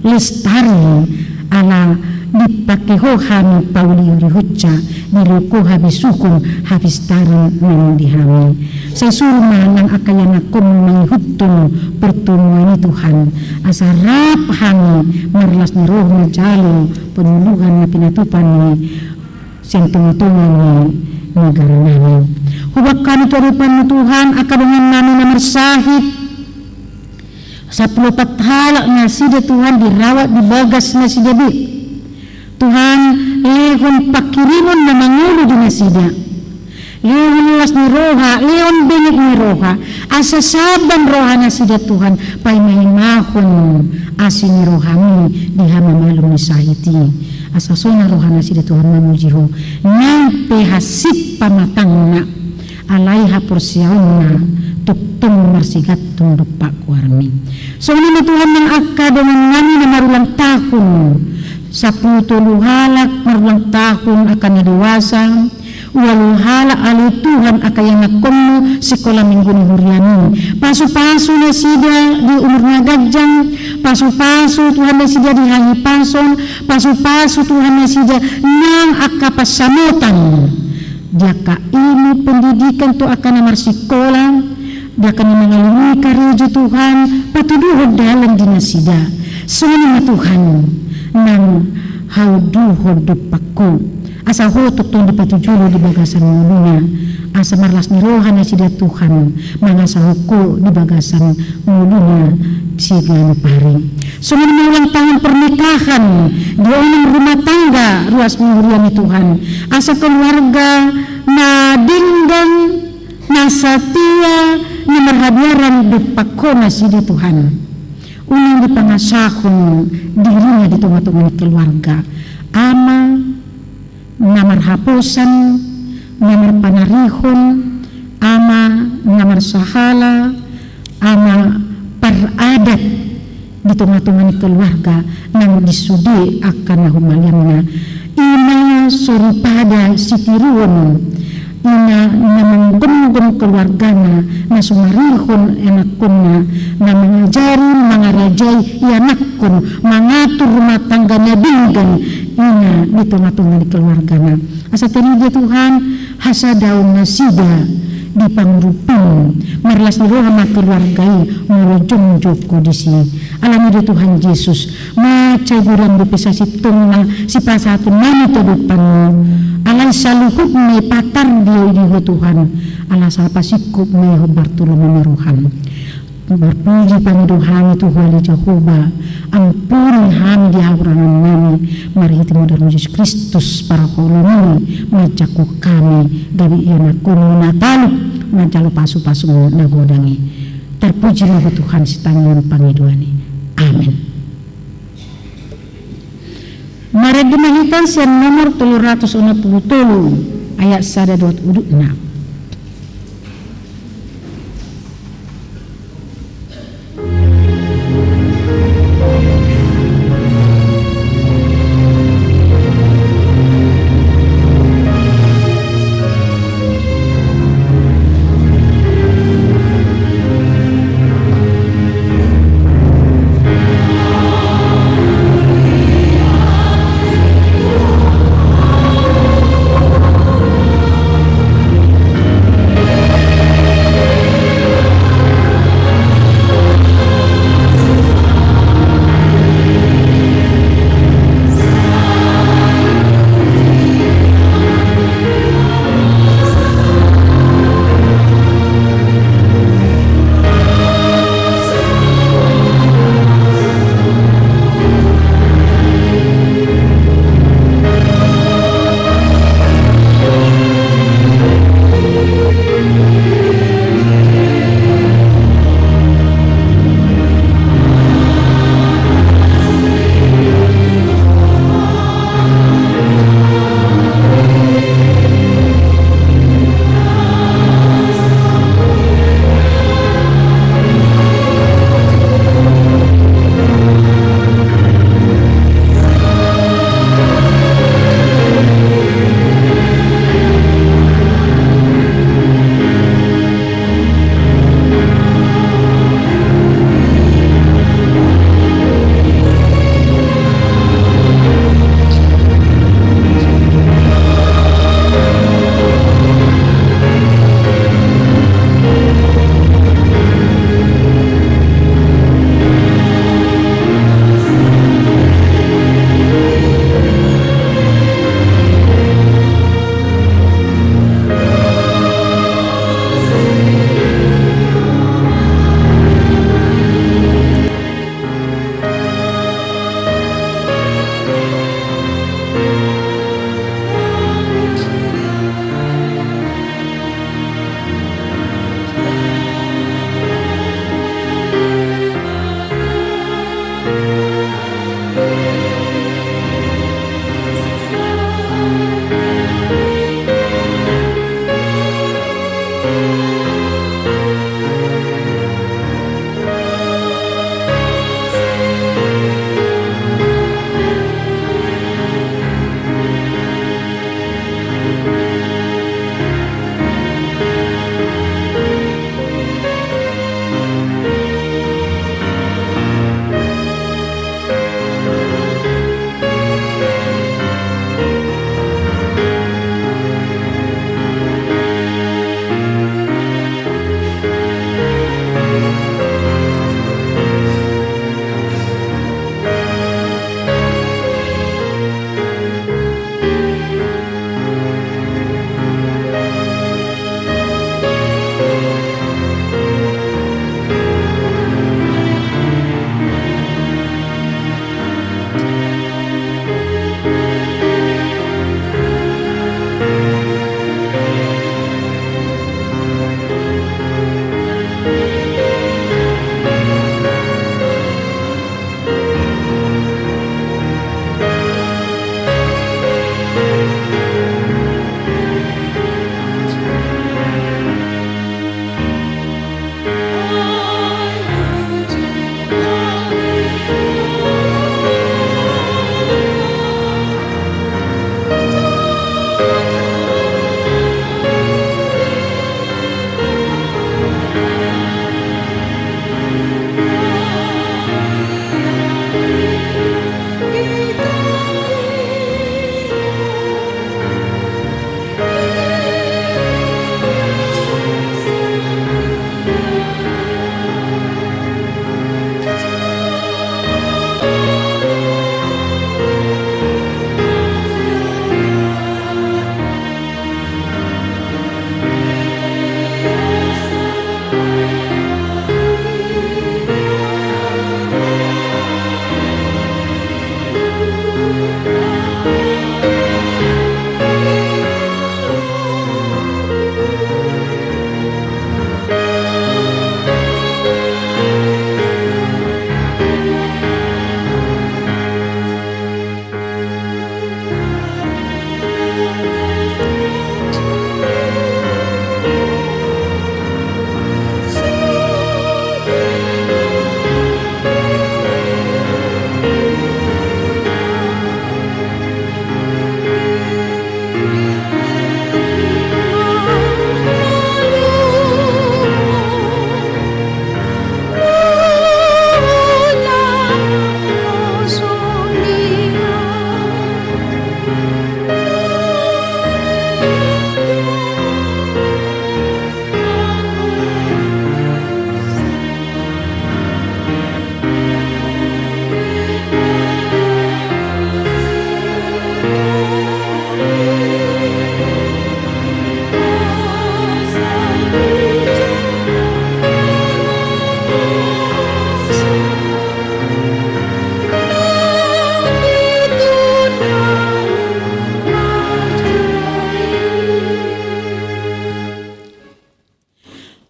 lestari, ala dipake Ho hami pauliulihonsa, dilehon Ho habisuhon, hapistaran nang di hami. Sai suru ma nang angka ianakkonMu mangihuthon pertemuan i Tuhan, asa rap hami marlas ni roha manjalo pangoluan na pinatupa ni sian tongatonga ni negaranami. Huboan hami tu adopanMu Tuhan angka dongannami na marsahit, sampulu opat halak nasida Tuhan dirawat di bagas nasida be. Tuhan, lehon panghirimon na mangolu di nasida. Lehon las ni roha, lehon benget ni roha, asa saban roha nasida Tuhan, paimaimahon asi ni rohaMi di hamamalum ni sahit i. Asa sonang roha nasida Tuhan mamuji Ho, nang pe hansit pamatangna, alai haporseaonna tongtong marsigantung dompak goarMi. Songon i ma Tuhan nang angka dongannami na marulang tahun, sampulu tolu halak marulang tahun angka na dewasa, ualu halak ale Tuhan angka ianakkonMu sikola minggu ni huriaMi. Pasupasu nasida di umur na ganjang, pasupasu Tuhan nasida di hahipason, pasupasu Tuhan nasida nang angka pansamotan di angka ilmu pendidikan tu angka na marsikola, di angka na mangalului karejo Tuhan, patuduhon dalan di nasida. Songon i ma Tuhan, nang haunduhon dompak Ho, asa Ho tongtong dipatujolo di bagasan ngoluna, asa marlas ni roha nasida Tuhan, mangasahon Ho di bagasan ngoluna siganup ari. Songon i ma ulang tahun pernikahan di onom rumah tangga ruas ni huriaMi Tuhan, asa keluarga na denggan, na satia, na marhabiaran dompak Ho nasida Tuhan. Unang dipangasahon dirina di tongatonga ni keluarga, ama na marhaposan, na marpanarihon, ama na marsahala, ama paradat di tongatonga ni keluarga nang di sude angka na humaliangna. I ma soripada sitiruon, i ma na manggomgom keluargana, na sumarihon ianakkonna, na mangajari, mangarajai ianakkon, mangatur rumah tangga na denggan, i ma di tongatonga ni keluargana. Asa tarida Tuhan, hasadaon nasida di pangurupion, marlas ni roha ma keluarga i, molo jongjong Ho disi. Alani do Tuhan Jesus, mansai godang dope sasintongna sipasahatonnami tu adopanMu. Alai saluhutna i patar do di Ho Tuhan, ala sapasingkop ma i hombar tu lomo ni rohaM. Marpuji pangido hami tu Ho ale Jahowa, ampuni hami di hahurangannami, marhite modar ni Jesus Kristus parholomami, manjangkon hami gabe ianakkon na talu, manjalo pasupasu na godang i. Tarpuji ma Ho Tuhan, sitangion pangidoan i. Amen. Marende ma hita sian nomor tolu ratus onom pulu tolu, ayat sada dohot udutna.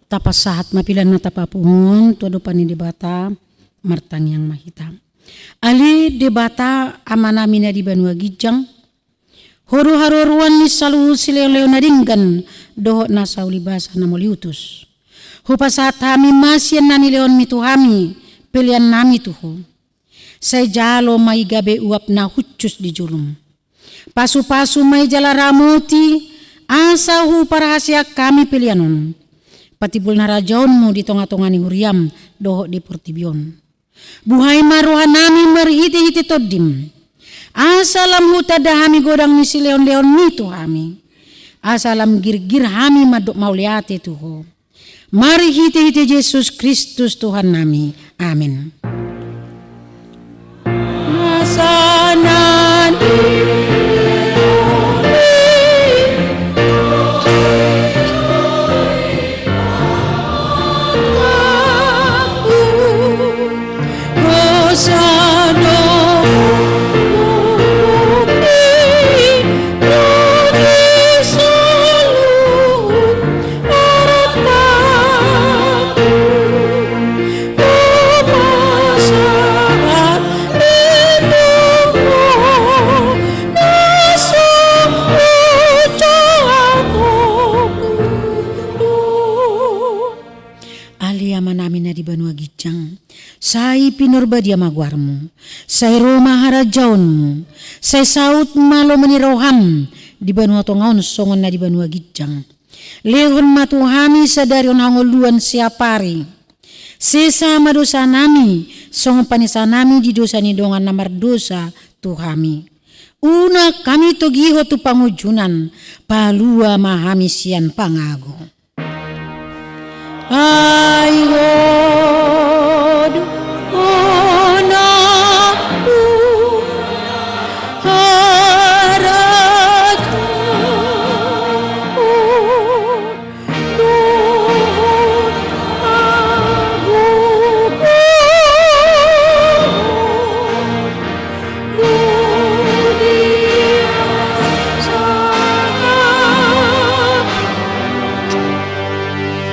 Tapasahat ma pelean na tapapungu on tu adopan ni Debata. Martangiang ma hita. Ale Debata Amanami na di banua ginjang, Ho do haruaruan ni saluhut silehonlehon na denggan dohot na saulibasa na mauliutus. Hupasahat hami ma sian na nilehonmi tu hami peleannami tu Ho. Sai jalo ma i gabe uap na hushus di jolom. Pasupasu ma i jala ramoti, asa huparhaseang hami pelean on. Patimbul na harajaonmu di tongatonga ni huriam dohot di portibi on. Buhai ma rohanami marhitehite Tondim. Asa lam hutanda hami godang ni silehonlehonmi tu hami. Asa lam girgir hami mandok mauliate tu Ho. Marhitehite Jesus Kristus Tuhannami. Amen. Ale Amanami na di banua ginjang, sai pinarbadia ma goarmu, sai ro ma harajaonmu, sai saut ma lomo ni roham di banua tonga on songon na di banua ginjang. Lehon ma tu hami sadari on hangoluan siapari. Sesa ma dosanami, songon panesanami di dosa ni dongan na mardosa tu hami. Unang hami togihon tu pangunjunan, palua ma hami sian pangago. Ai Ho do honangku, harajaonku, dohot agogo, do di atas sana.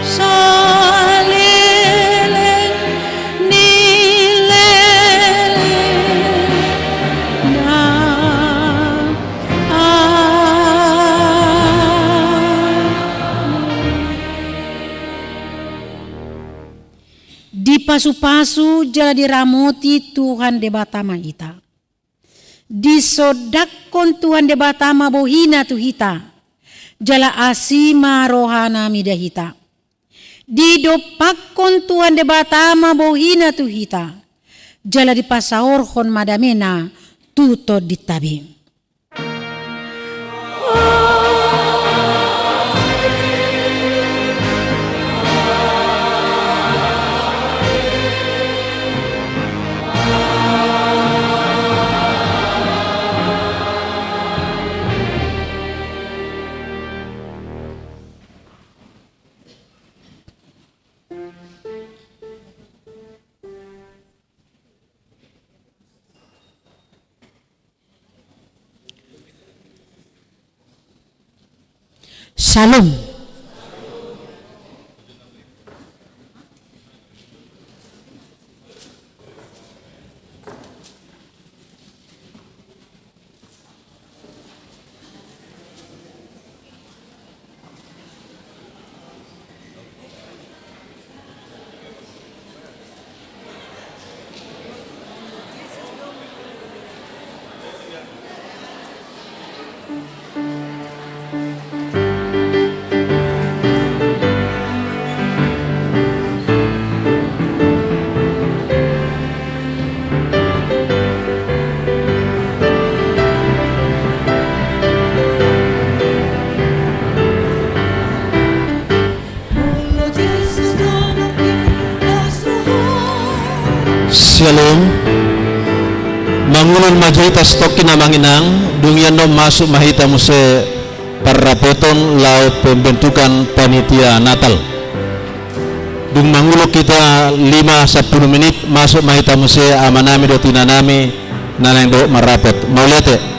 Saleleng ni lelengna. Amen. Dipasupasu jala diramoti Tuhan Debata ma hita. Disondangkon Tuhan Debata ma bohina tu hita, jala asi ma rohana mida hita. Didompakkon Tuhan Debata ma bohina tu hita, jala dipasaorhon ma damena tu tondinta be. Shalom. Shalom. Mangulon ma jo hita satongkin, Amang Inang, dung i annon masuk ma hita muse parrapoton laho pembentukan panitia Natal. Dung mangulon hita lima sampulu menit, masuk ma hita muse amanami dohot inanami na naeng dohot marrapot. Mauliate.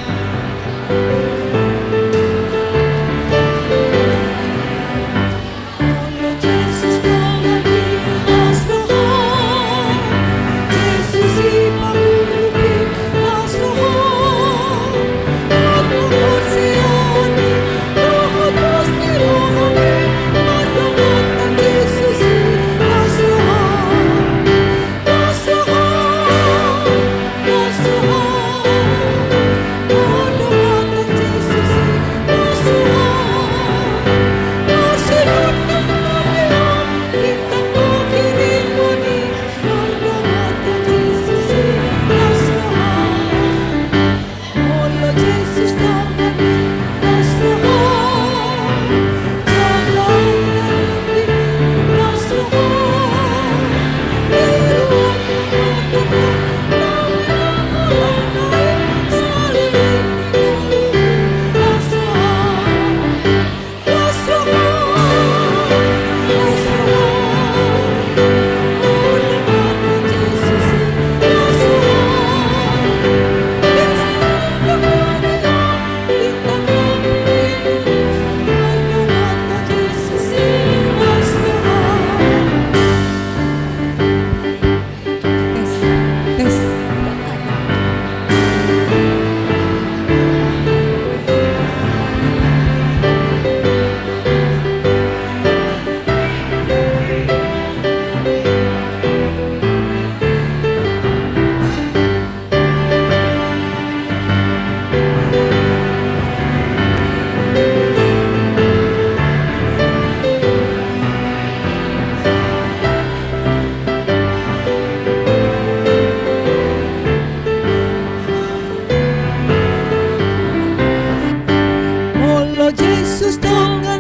Setengah